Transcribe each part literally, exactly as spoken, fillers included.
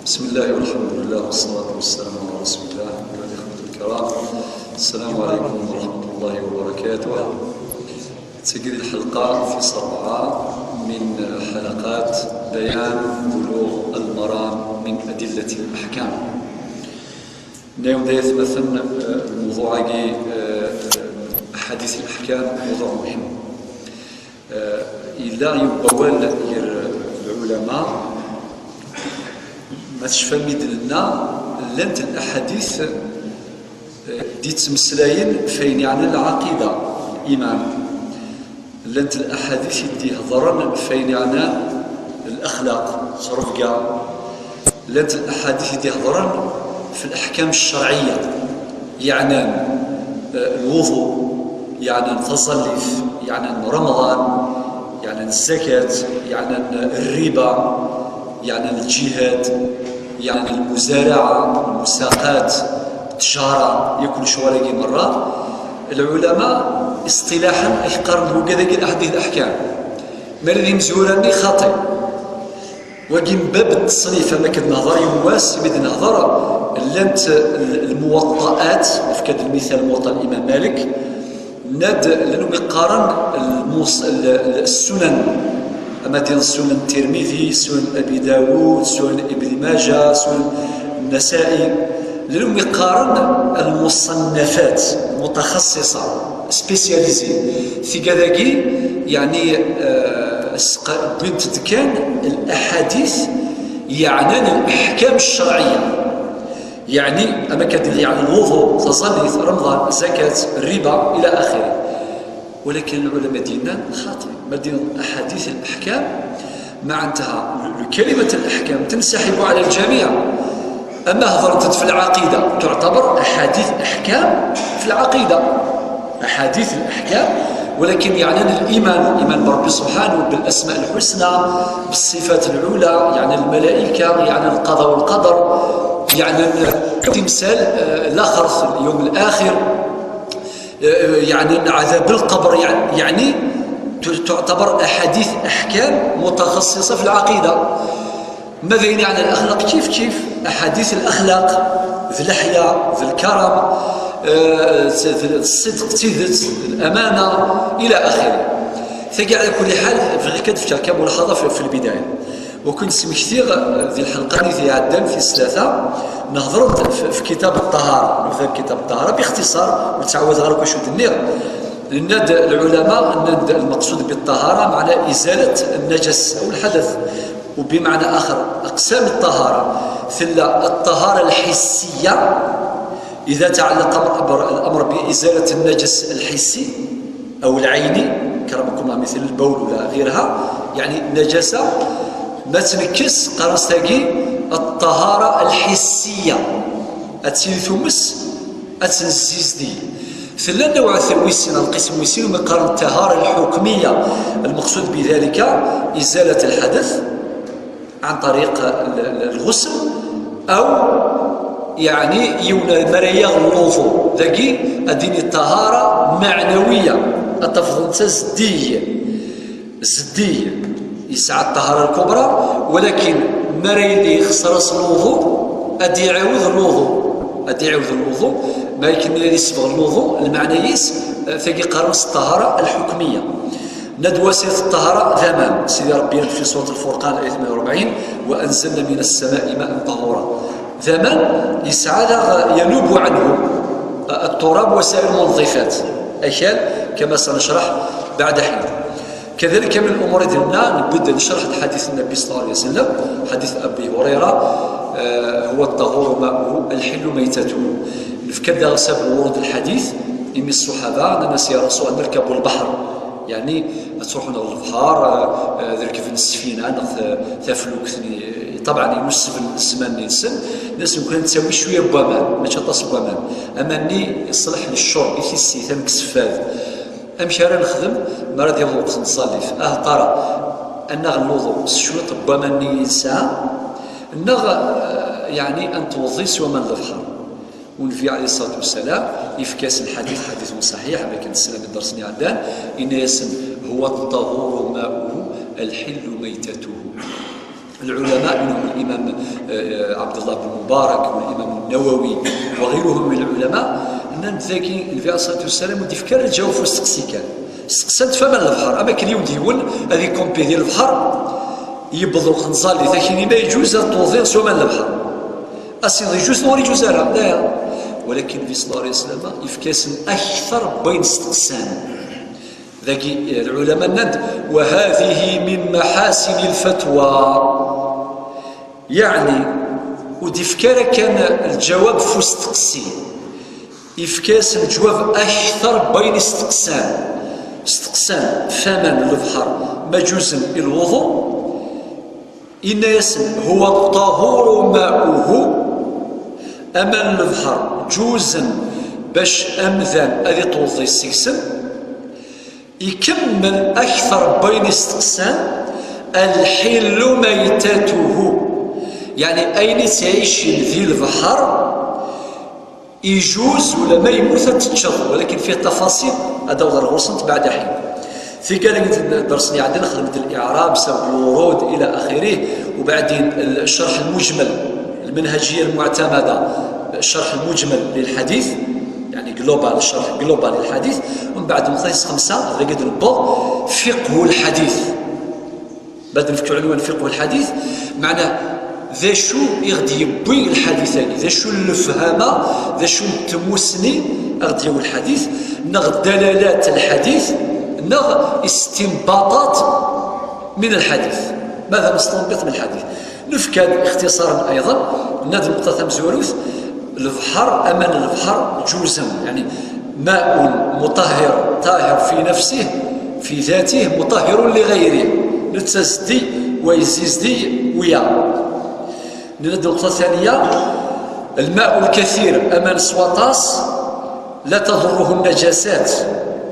بسم الله والحمد لله والصلاة والسلام على رسول الله. أيها الإخوة الكرام، السلام عليكم ورحمة الله وبركاته. تجد الحلقة في سبعة من حلقات بيان بلوغ المرام من أدلة الأحكام. اليوم دايت مثلا الموضوع أحاديث الأحكام موضوع مهم. Yella yiwen wawal gar lɛulama, ma tecfam mi d-nenna, llant laḥadit d-yettmeslayen f ayen yeɛnan lɛaqida, liman. Llant laḥadit i d-ihedṛen f ayen yeɛnan laxlaq, ttrebga. Llant laḥadit i d-ihedṛen f laḥkam ccerɛiyya, yeɛnan lwuḍu, yeɛnan taẓallit, yeɛnan Remḍan, yeɛnan zzakat, yeɛnan rriba, yeɛnan lǧihad, yeɛnan lmuzaraɛa, lmusaqat, ttjara, yakk lecɣal-agi merra. Lɛulama iṣṭilaḥen ad k-qqaren d wigad-agi laḥadit laḥkam. Ma d imezwura-nni xaṭi. Wagi n bab n ttṣnif, am akken nehḍer yiwen wass, mi d-nehḍer, llant lmuwaṭṭaat, nefka-d lmital muwaṭṭa n Imam Malik, nna-d llan wi qqaren lmus-, l-, l-, ssunan, ama d ssunan Tirmidi, ssunan Abi Dawud, ssunan Ibn Maja, ssunan Nasa'i, llan wi qqaren lmuṣannafat mutaxaṣṣiṣa, spécialisé. Tigad-agi, yeɛni, eh, sqa-, wwint-d kan laḥadit yeɛnan laḥkam ccerɛiyya. Yeɛni, am akka d-, yeɛni lwuḍu, taẓallit, Remḍan, zzakat, rriba, ila axiri. Walakin lɛulama d-yennan xaṭi. Ma d-yennan laḥadit laḥkam, معناتها كلمة الأحكام تنسحب على الجميع. أما هضرت في العقيدة تعتبر أحاديث أحكام في العقيدة، أحاديث الأحكام، ولكن يعلن الإيمان، الإيمان بربي سبحانه، بالأسماء الحسنى، بالصفات العلى، يعني الملائكة، يعني القضاء والقدر، يعني التمثال، آه، الآخر، اليوم الآخر، آه، يعني عذاب القبر، يعني، يعني تعتبر أحاديث أحكام متخصصة في العقيدة. ماذا يعني عن الأخلاق؟ كيف كيف أحاديث الأخلاق، ذي اللحية، ذي الكرم، آه، ذي الصدق، تيدت، الأمانة، إلى آخره. تجي على كل حال، في غير كتفتح كملاحظة في، في البداية. وكنت سمكتيغ ذي الحلقة اللي في عدن في الثلاثة، نهضر في، في كتاب الطهارة، مثلا كتاب الطهارة باختصار، وتعود غير كل شو دنيغ. لأن العلماء أن المقصود بالطهارة معنى إزالة النجس أو الحدث. وبمعنى آخر، أقسام الطهارة، ثل الطهارة الحسية، إذا تعلق الأمر، الأمر بإزالة النجس الحسي أو العيني، كرمكم الله، مثل البول ولا غيرها، يعني النجاسة ما تنكس قرصتاقي الطهارة الحسية، أتسير ثمس، أتنزيزدي. ثلا نوع ثويسين، القسم ويسين، ومن قرن الطهارة الحكمية، المقصود بذلك إزالة الحدث عن طريق ال-، ال-، الغسل، أو يعني يونا مريا الوضوء. ذاكي أديني الطهارة معنوية، أتفضل تزدي، زدي يسعى الطهارة الكبرى، ولكن ما رايلي يخسر الوضوء، أدي يعاود الوضوء، أدي يعاود الوضوء، ما يكمل يسبغ الوضوء، المعنى يس، آه، ثاقي قرنس الطهارة الحكمية. ندوة سيرة الطهارة ثمان. سيدي ربي في سورة الفرقان الآية ثمانية وأربعين: "وأنزلنا من السماء ماء طهورا". ثمان يسعى ذا ينوب عنه التراب وسائر المنظفات. أكل كما سنشرح بعد حين. كذلك من الأمور ديالنا نبدا نشرح حديث النبي صلى الله عليه وسلم، حديث أبي هريرة، آه، "هو الطهور ماؤه الحل ميتته". نفكر داغ سبب ورود الحديث، إمي الصحابة، أنا ناس يا رسول الله نركب البحر. يعني، تروحون البحر، آه، آه، ذركب السفينة، ناخذ تفلوك ثني، طبعًا ينسب الزمان نسن، الناس يمكن تساوي شوية بوامان، ماشي طاس بوامان. أما ني يصلح للشرب، يكسي ثمك سفاد. أمشي أنا نخدم، ما راه ديال الوقت نصلي. أه، ترى، أنا غنوضو شوية بوامان ني ساعة، نغ-، يعني أن توضي سوى من البحر. والنبي عليه الصلاة والسلام يفكاس الحديث، حديث صحيح، ما كان السلام الدرس ني عدان، إن يسن: "هو الطهور ماؤه الحل ميتته". العلماء منهم الإمام، آه، عبد الله بن مبارك والإمام النووي وغيرهم من العلماء، nnan-d dagi Nnbi عليه الصلاة والسلام ur d-yefki ara lǧawab f usteqsi kan. Steqsan-t f aman n lebḥer, am akken yiwen d yiwen ad ikompidi lebḥer, yewweḍ uqenẓali, takini ma yeǧuz ad tewḍiḍ s waman n lebḥer. Asiḍ yeǧuz neɣ ur yeǧuz ara, d aya. Walakin Nnbi صلى الله عليه وسلم yefka-asen akter n wayen steqsan. Dagi, eh, lɛulama nnan-d, وهذه من محاسن الفتوى. Yeɛni, ur d-ifka ara kan lǧawab f usteqsi. Ifka-as lǧawab akter n wayen isteqsan. Steqsan f aman n lebḥer ma ǧuzen i lwuḍu. Inna-yasen, هو الطهور ماؤه. Aman n lebḥer ǧuzen bac amdan ad iṭweḍ seg-sen. Ikemmel akter n wayen isteqsan, الحل ميتته. Yeɛni ayen ittɛicin di lebḥer, iǧuz ula ma yemmut ad teččeḍ, walakin فيه تفاصيل ad d-awḍeɣ ɣur-sent بعد حين. Tikkal, deg dders-nni iɛeddan xedmen-d الإعراب, سبب الورود إلى آخره, وبعدين الشرح المجمل، المنهجية المعتمدة، الشرح المجمل للحديث، يعني global، الشرح global للحديث. ومن بعد نقطة خمسة غادي نبغ فقه الحديث. Bad nefk uɛenwan fiqhu lḥadit, meɛna d acu i ɣ-d-yewwi lḥadit-agi? D acu n lefhama, d acu n tmusni i ɣ-d-yewwi lḥadit? Neɣ dalalat lḥadit, neɣ istinbaṭat min lḥadit? Mada nestanbiṭ min lḥadit? Nefka-d ixtiṣaren ayḍen, nna-d nneqṭa tamezwarut, lebḥer, aman n lebḥer ǧuzen, yeɛni ماء مطهر طاهر في نفسه في ذاته مطهر لغيره. Netta zeddig, wa yezzi zeddig, wiyaḍ. Nenna-d nneqṭa ثانية, الماء الكثير, aman s waṭas, لا تضره النجاسات.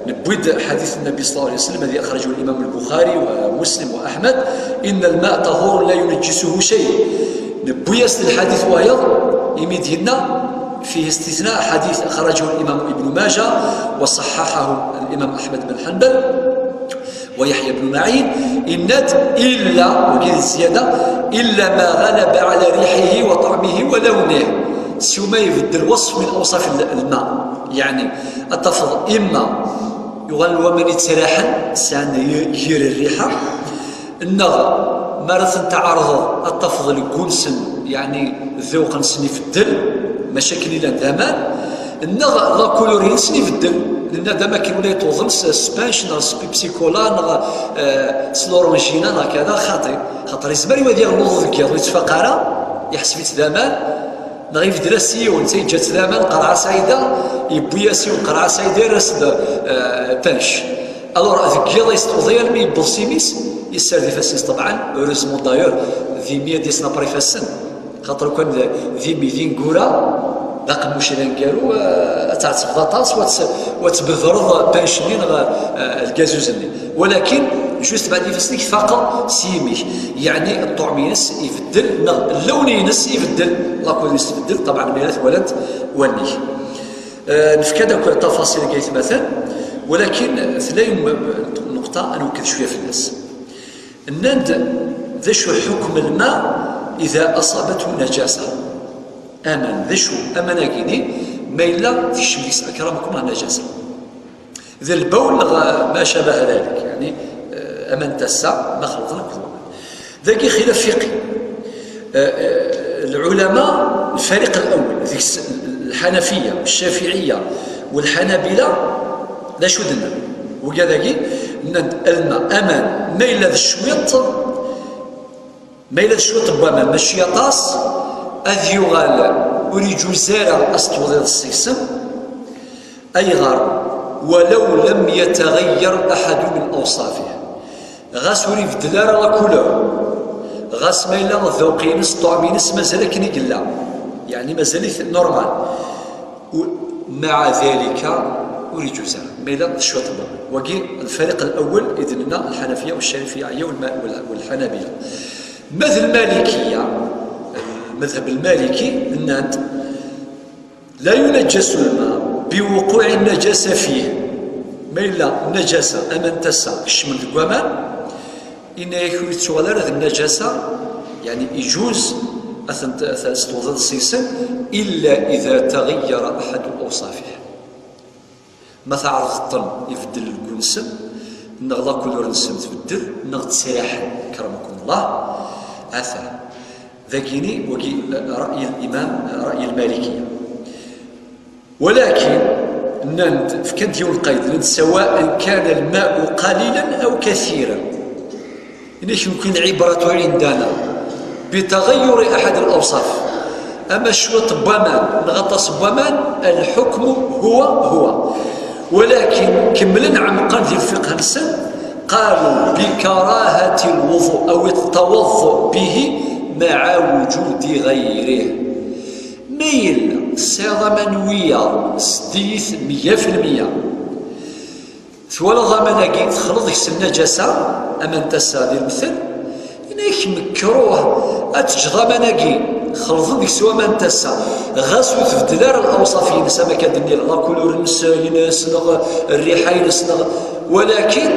Newwi-d ḥadit n Nnbi صلى الله عليه وسلم, الذي أخرجه الإمام البخاري ومسلم وأحمد, إن الماء طهور لا ينجسه شيء. Newwi-as-d lḥadit wayeḍ, imi d-yenna, فيه استثناء, حديث أخرجه الإمام ابن ماجه وصححه الإمام أحمد بن حنبل ويحيى بن معين, inna-d, إلا, wagi d zzyada, إلا ما غلب على ريحه وطعمه ولونه. Siwa ma ibeddel وصف من أوصاف الماء, yeɛni ad tafeḍ imma yuɣal waman yettraḥen, sɛan yir rriḥa, neɣ mi ara ten-tɛerḍeḍ ad tafeḍ lgu-nsen, yeɛni ddewq-nsen ibeddel, maca akken i llan d aman, neɣ la couleur-nsen ibeddel. Nenna-d am akken ula yeṭṭuḍen s spanch neɣ s Pepsi Cola neɣ, eh, s l'orangina neɣ kada, xaṭi. Xaṭer yezmer iwad yaɣ luḍ deg yiḍ ur yettfaq ara, yeḥseb-itt d aman, neɣ ibeddel-as i yiwen, netta yeǧǧa-tt d aman, qerɛa sɛida, yewwi-as yiwen qerɛa sɛida, yerra-as-d, eh, punch. Alors, deg yiḍ yesṭuḍi almi yewweḍ s imi-s, yessared ifassen-is, ṭebɛen, heureusement d'ailleurs, d imi ad d-yasen après ifassen. Xaṭer kan d, d imi d ineggura, d aqemmuc d aneggaru, eh, ad tɛettbeḍ aṭas, wa tt-, wa tbedreḍ punch-nni neɣ, eh, lgazuz-nni. Walakin, juste بعد ifassen-ik tfaqeḍ s yimi-k. Yeɛni, ṭṭuɛm-ines ibeddel, neɣ llewn-ines ibeddel, la couleur-ines tbeddel, ṭebɛen, ma yella twalant wallen-ik. Eh, nefka-d akk tafaṣil-agi aytmaten, walakin tella yiwet n nneqṭa ad nwekked cwiya fell-as. Nnan-d, d acu ḥukm lma ida aṣabathu najasa? Aman, d acu aman-agi-ni ma yella tekcem deg-s akramukum neɣ najasa? D lbawl neɣ ma cabaha dalik, yeɛni, eh, aman n tasa ma xelḍen akked waman. Dagi xilaf fiqhi. Eh, eh, lɛulama, lfariq alawwal, deg-s lḥanafiya, lcafiɛiya, walḥanabila, d acu d-nnan? Wigad-agi, nnan-d alma, aman, ma yella d cwiṭ, ma yella d cwiṭ n waman, mačči aṭas, ad yuɣal ur iǧuz ara ad s-tewḍiḍ seg-sen. Ayɣer? Walaw lam yataɣayyar aḥadu min awṣafih. Ɣas ur ibeddel ara la couleur, ɣas ma yella ddewq-ines, ṭṭuɛm-ines mazal akken i yella, yeɛni mazal-it normal. U-, maɛa dalika ur iǧuz ara, ma yella d cwiṭ n waman. Wagi, lfariq alawwal i d-nenna, lḥanafiya, walcafiɛiya, walma-, wal-, walḥanabila. Ma d lmalikiya, lmadhab lmaliki, nnan-d, لا ينجس الماء بوقوع النجاسة فيه. Ma yella najasa, aman n tasa kecmen deg waman, yenna-yak ur yettuɣal ara d najasa يعني يجوز أثن تستوضد سيسن إلا إذا تغير أحد أوصافه. ما تعرض الطن يبدل الجنسم، نغ لا كولور نسم تبدل، نغ تسريح، كرمكم الله. أثا ذاكيني وقي رأي الإمام، رأي المالكية. ولكن نند فكانت يوم القيد، نند سواء كان الماء قليلا أو كثيرا. إنك يمكن العبرة عندنا بتغير أحد الأوصاف. أما شوية بوامان، نغطس بوامان، الحكم هو هو. ولكن كملن عمقا ذي الفقه نسن، قالوا بكراهة الوضوء أو التوضؤ به مع وجود غيره. ميل سيضا منوية سديث مية في المية. Twalaḍ aman-agi txelḍ deg-s nnajasa, aman n tasa di lemtel, yenna-ak mekruh ad teǧǧeḍ aman-agi xelḍen deg-s waman n tasa, ɣas ur tbeddel ara lawṣaf-ines, am akka d-nniɣ, la couleur-ines, ines, neɣ rriḥa-ines, neɣ, walakin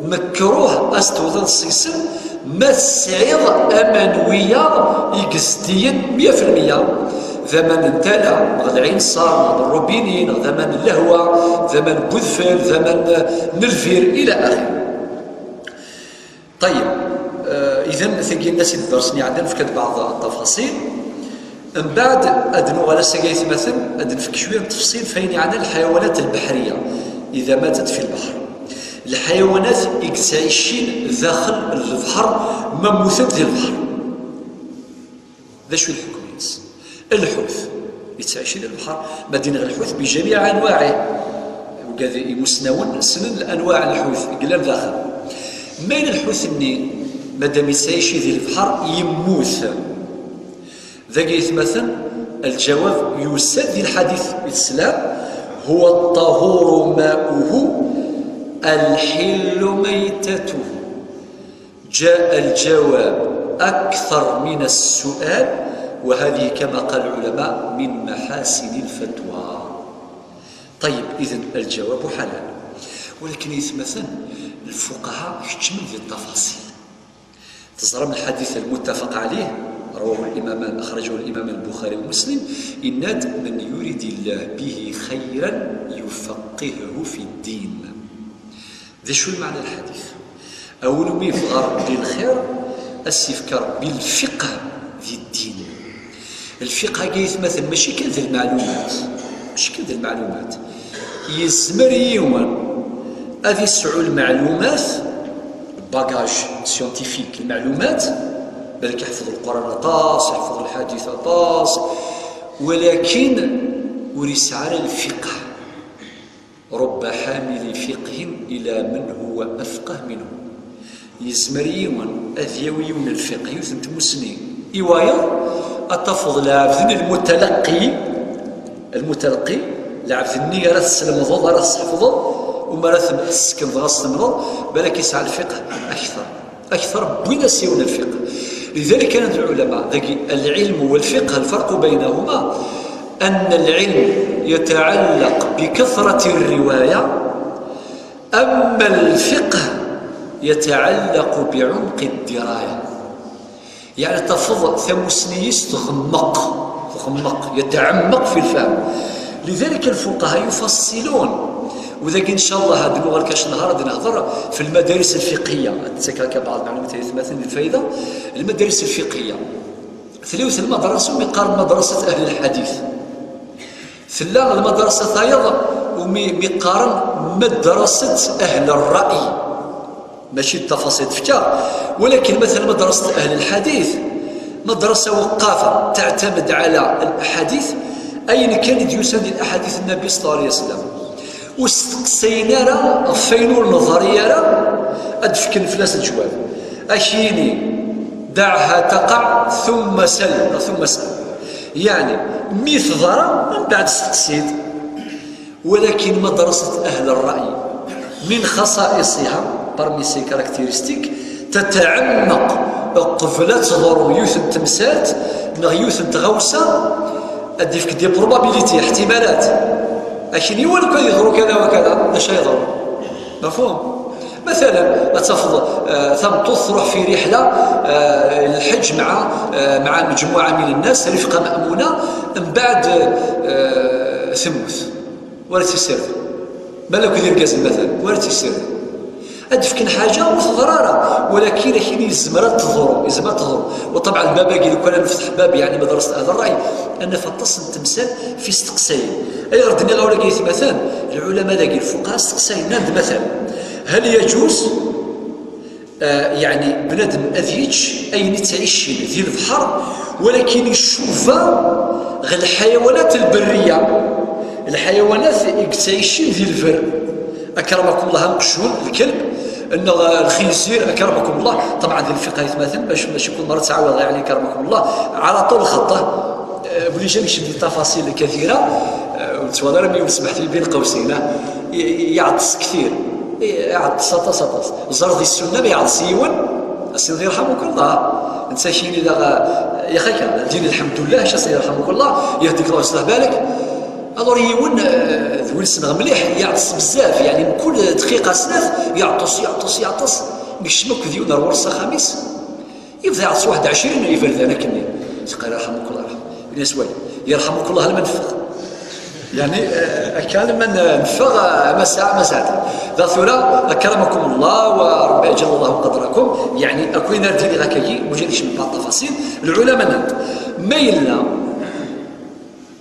mekruh ad s-tewḍeḍ s isem ma tesɛiḍ aman wiyaḍ i yezdiyen mya fi lmya. D aman n tala, neɣ d lɛinṣer, neɣ d rrubini, neɣ d aman n lehwa, d aman n wedfel, d aman n lvir, ila axir. Ṭayyeb, eh, idan, tagi nnas i d-dersen iɛeddan, nefka-d baɛḍ ttafaṣil. Mbeɛd, ad nuɣal ass-agi aytmaten, ad nefk cwiya n tefṣil f ayen yeɛnan lḥayawanat lbeḥriya, ida matat fi lbeḥr. Lḥayawanat i yettɛicin daxel n lebḥer, ma mmutent di lebḥer. D acu lḥukm-ines? Lḥut yettɛici di lebḥer, ma d-iniɣ lḥut bijamiɛ anwaɛih. Ugad imusnawen ssnen lanwaɛ n lḥut yellan daxel. Ma yella lḥut-nni, madam yettɛici di lebḥer, yemmut. Dagi aytmaten, lǧawab yusa-d di lḥadit i teslam: هو الطهور ماؤه الحل ميتته. جاء الجواب أكثر من السؤال، وهذه كما قال العلماء من محاسن الفتوى. طيب، إذن الجواب حلال. ولكن يتمثل الفقهاء يكتشمل في التفاصيل. تزرم الحديث المتفق عليه، رواه الإمامان، أخرجه الإمام البخاري ومسلم، إناد: من يرد الله به خيرا يفقهه في الدين. D acu lmeɛna n lḥadit? Awal umi yebɣa Ṛebbi lxir, ad s-yefk Ṛebbi lfiqh di ddin. Lfiqh-agi aytmaten mačči kan d lmeɛlumat, mačči kan d lmeɛlumat. Yezmer yiwen ad isɛu lmeɛlumat, bagage scientifique, lmeɛlumat, balak iḥfeḍ Lquran aṭas, iḥfeḍ lḥadit aṭas, walakin ur yesɛi ara lfiqh. رب حامل فقه إلى من هو أفقه منه. Yezmer yiwen ad yawi yiwen n lfiqh, yiwet n tmussni i wayeḍ, ad tafeḍ lɛebd-nni lmutalaqi, lmutalaqi, lɛebd-nni ara teslemdeḍ, ara tesḥefḍeḍ, u mi ara ten-tessekneḍ, ara teslemdeḍ, balak yesɛa lfiqh akter. أكثر بوين سيون الفقه. لذلك كان العلماء ذكي العلم والفقه الفرق بينهما أن العلم يتعلق بكثرة الرواية، أما الفقه يتعلق بعمق الدراية. يعني تفضل ثمسنيس تغمق، تغمق، يتعمق في الفهم. لذلك الفقهاء يفصلون. وذاك إن شاء الله هذا نوغل كاش نهار غادي نهضر في المدارس الفقهية. تسكر بعض المعلومات اللي ثمثن الفائدة. المدارس الفقهية. ثلوث المدرسة مقارن مدرسة أهل الحديث. ثلا المدرسة ثايض ومقارن مدرسة أهل الرأي. ماشي التفاصيل تفكار، ولكن مثلا مدرسة أهل الحديث مدرسة وقافة تعتمد على الأحاديث، أين كان يسند الأحاديث النبي صلى الله عليه وسلم. وستقسينا راه فينور نظرية راه أدفكن فلاس الجواب أشيني: دعها تقع ثم سل، ثم سل. يعني، مي تضرى من بعد ستقسيد. ولكن مدرسة أهل الرأي من خصائصها، parmi ses caractéristiques، تتعمق قبل تضر يوث التمسات، نغيوث التغوسة، أدفك des probabilités، احتمالات. لكن يوالك يضرو كذا وكذا، لا شيء يضر. مفهوم؟ مثلا تفض تمطوط تروح في رحله الحج مع مع مجموعه من الناس، رفقه مامونه، من بعد تموت ولا تسرد. بالك دير كازل مثلا ولا تسرد. هاد فكن حاجه وتضرر، ولكن كاين يزمر تضر، يزمر تضر. وطبعا الباب كي لو كان نفتح باب يعني مدرسه هذا الراي، ان فطس التمثال في استقسايين. اي ردنا الاولى كيف مثلا العلماء ذاك الفقهاء استقسايين نند مثلا، هل يجوز آه، يعني بنادم أذيج أين تعيش ذي البحر، ولكن يشوفها غير الحيوانات البرية، الحيوانات تعيش ذي البر. أكرمكم الله، نقشون الكلب، إن الخنزير، أكرمكم الله. طبعا ذي الفقه يتمثل باش ماشي كل مرة تعاود، يعني أكرمكم الله على طول خطه. آه، بلي جا نكشف التفاصيل الكثيرة، آه، وتواضع ربي وسمحت لي بين قوسين، آه، ي- يعطس كثير. إيه، عاد سطاس، سطاس. زرد السنة ما يعرف سيون. السيد يرحمك الله. انت شيني داغ يا خاك، الدين الحمد لله، شا سيدي يرحمك الله، يهديك الله ويصلح بالك. الور يون، آه، ذوي السنغ مليح، يعطس بزاف، يعني من كل دقيقة سنات يعطس، يعطس، يعطس. مش مك ذيون الورصة خميس. يبدا يعطس واحد عشرين يبرد انا كني. قال يرحمك الله، يرحمك. بالنسبة لي، يرحمك الله لما نفخ. يعني، آه، كان من نفغ، آه، ما ساعة، ما ساعة. ذا ثورة، أكرمكم الله وربي أجل الله قدركم. يعني، أكوين ردي لي غاكاكي، مجرد شي من بعض التفاصيل. العلماء نند. ما يلا،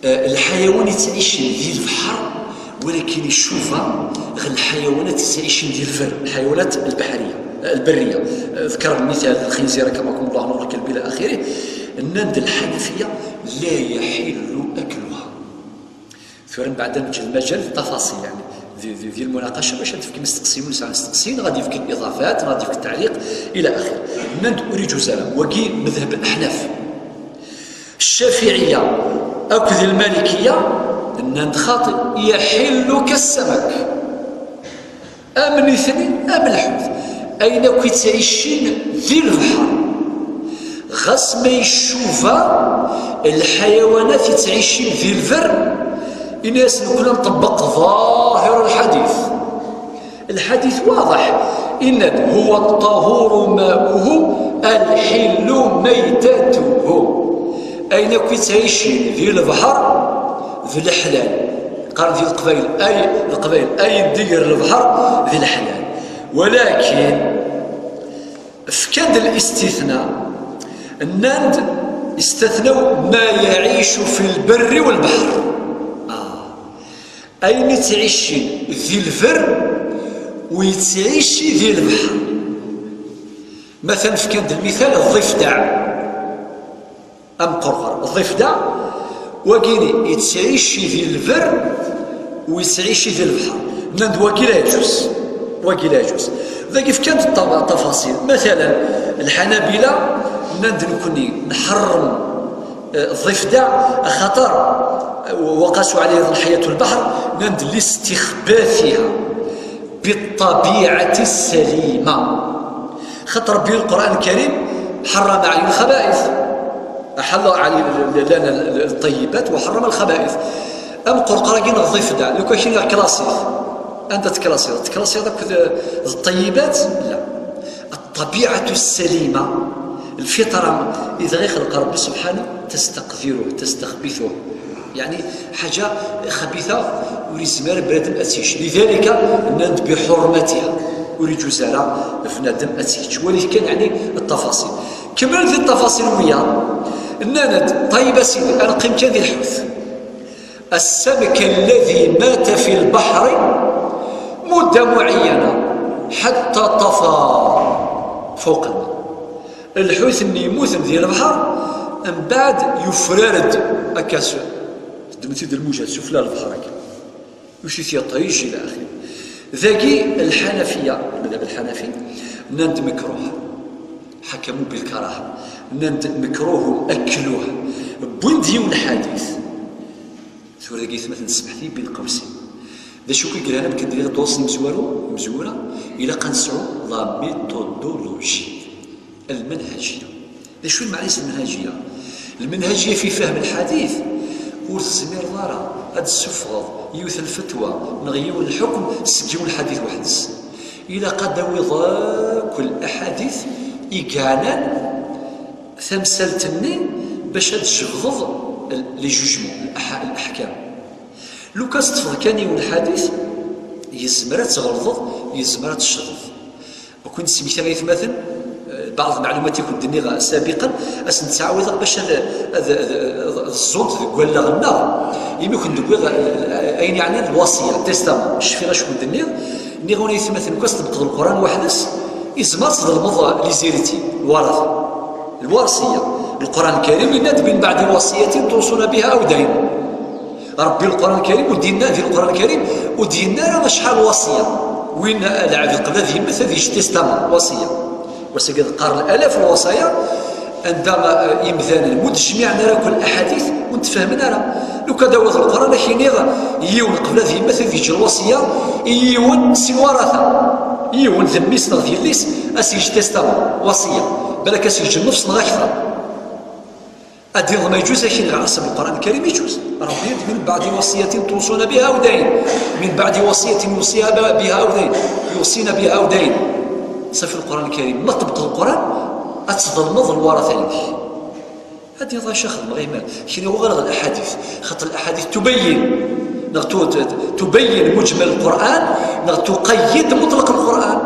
آه، الحيوان يتعيش في البحر، ولكن يشوفها غير الحيوانات يتعيش في البر، الحيوانات البحرية، آه، البرية. آه، ذكر المثال الخنزير، أكرمكم الله، نور الكلب إلى آخره. نند الحنفية لا يحل أكلها. ثورا بعد نجي المجال التفاصيل، يعني، دي, دي, دي المناقشه باش تفكي مستقسمين وسع مستقسمين، غادي يفك الاضافات، غادي يفك التعليق الى اخره. نند اريد زلم وكي مذهب الاحناف، الشافعيه اكد المالكيه، نند خاطئ، يحل كالسمك. أم نثني أم الحوت، أين كنت تعيشين ذي البحر؟ غاس ما يشوفها الحيوانات تعيشين ذي البر. الناس نكون نطبق ظاهر الحديث. الحديث واضح، إن هو الطهور ماؤه الحل ميتته. أين كنت تعيشين ذي البحر ذي الحلال؟ قال ذي القبيل، أي القبيل، أي دير البحر ذي الحلال. ولكن فكان الاستثناء، النند استثنوا ما يعيش في البر والبحر. آه. أين تعيش ذي البر ويتعيش ذي البحر؟ مثلا فكان المثال الضفدع. أم قرقر الضفدع، وكيني يتعيش ذي البر ويتعيش ذي البحر. نند وكيلا يجوز، وكيلا يجوز. ذاك كيف كانت التفاصيل، مثلا الحنابلة نند نكوني نحرم، آه، الضفدع خطر، آه، وقاسوا عليه أيضا حياة البحر، نند لاستخباثها بالطبيعة السليمة. خاطر ربي القرآن الكريم حرم عليه الخبائث، أحل عليه لنا الطيبات وحرم الخبائث. أم قرقرة كي نغضي فدا، لو كان شي كلاسيك، أنت تكلاسيك، تكلاسيك ذاك الطيبات؟ لا. الطبيعة السليمة، الفطرة، إذا غير خلق ربي سبحانه تستقذره، تستخبثه. يعني حاجة خبيثة ولازم بنادم أتيش. لذلك نند بحرمتها، وليجوز على بنادم أتيش. ولكن يعني التفاصيل. كمل في التفاصيل ويا نند. طيب سيدي، أنا قيم كان ذي الحوت. السمك الذي مات في البحر مدة معينة حتى طفى فوق الماء. الحوت اللي يموت في البحر من بعد يفرارد أكاس. تدمتي الموجة سفلى البحر هكا. وشي يطيش إلى آخره. ذاكي الحنفية، المذهب الحنفي، نند مكروه. حكموا بالكراهة. نند مكروه أكلوه. بوين ديو الحديث. ثورة داكي ثمث نسمحتي بين قوسين. ذا شو كي قال أنا كندير دوس مزورو، مزورة، إلا قنسعو لا ميثودولوجي. المنهجية. ذا شو المعليس المنهجية؟ المنهجية في فهم الحديث. ورث زمير ضارة، هاد السفغض، يوث الفتوى، نغيو الحكم، سجيو الحديث وحدس. Ilaq ad d-tawiḍ akk laḥadit i yeɛnan tamsalt-nni bac ad tjebdeḍ les jugements, leḥkam. Lukan teṭṭfeḍ kan yiwen lḥadit, yezmer ad tɣelḍeḍ, yezmer ad teccḍeḍ. Ad ken-id-smektiɣ, ay atmaten, baɛḍ lmeɛlumat i ken-d-nniɣ sabiqan, ad sen-ttɛawideɣ bac ad, ad, ad, ad ẓẓunt deg wallaɣ-nneɣ. Imi ken-d-wwiɣ ayen yeɛnan lwaṣiyya, testament, cfiɣ acu ken-d-nniɣ, nniɣ-awen, ay atmaten, lukan teṭṭbqeḍ Leqran weḥd-s, izmer ad tḍelmeḍ les héritiers, lwaṛata, lwaṛṣiyya. Leqran Lkarim yenna-d: من بعد وصية توصون بها أو دين. Ṛebbi Leqran Lkarim ur d-yenna, di Leqran Lkarim ur d-yenna ara acḥal waṣiyya. Win lɛebd qbel ad yemmet ad yečč testament, waṣiyya. Wass-agi ad qqaren alaf lwaṣaya, anda, eh, imdanen ur d-jmiɛen ara akk laḥadit, ur ten-fehmen ara. Lukan ad d-tawiḍ Leqran, ad k-iniɣ yiwen qbel ad yemmet ad yečč lwaṣiyya i yiwen si lwaṛata. Yiwen d mmi-s neɣ d yelli-s, ad s-yečč testament, waṣiyya. Balak ad s-yečč nnefs neɣ akteṛ. Ad d-tiniḍ ma yeǧǧuz, akken ɣer ḥsab Leqran Lkarim yeǧǧuz. Ṛebbi yenna-d: من بعد وصية توصون بها أو دين. من بعد وصية يوصيها بها أو دين. يوصين بها أو دين. Ṣafi, Leqran Lkarim, ma teṭṭbqeḍ Leqran, ad tḍelmeḍ lwaṛata-inek. Ad d-tiniḍ: acu xedmeɣ iman? Kini uɣaleɣ laḥadit. Xaṭer laḥadit tubayyin. Neɣ tu-, tu-, tubayyin muǧmal Leqran, neɣ tuqayyid muṭleq Leqran.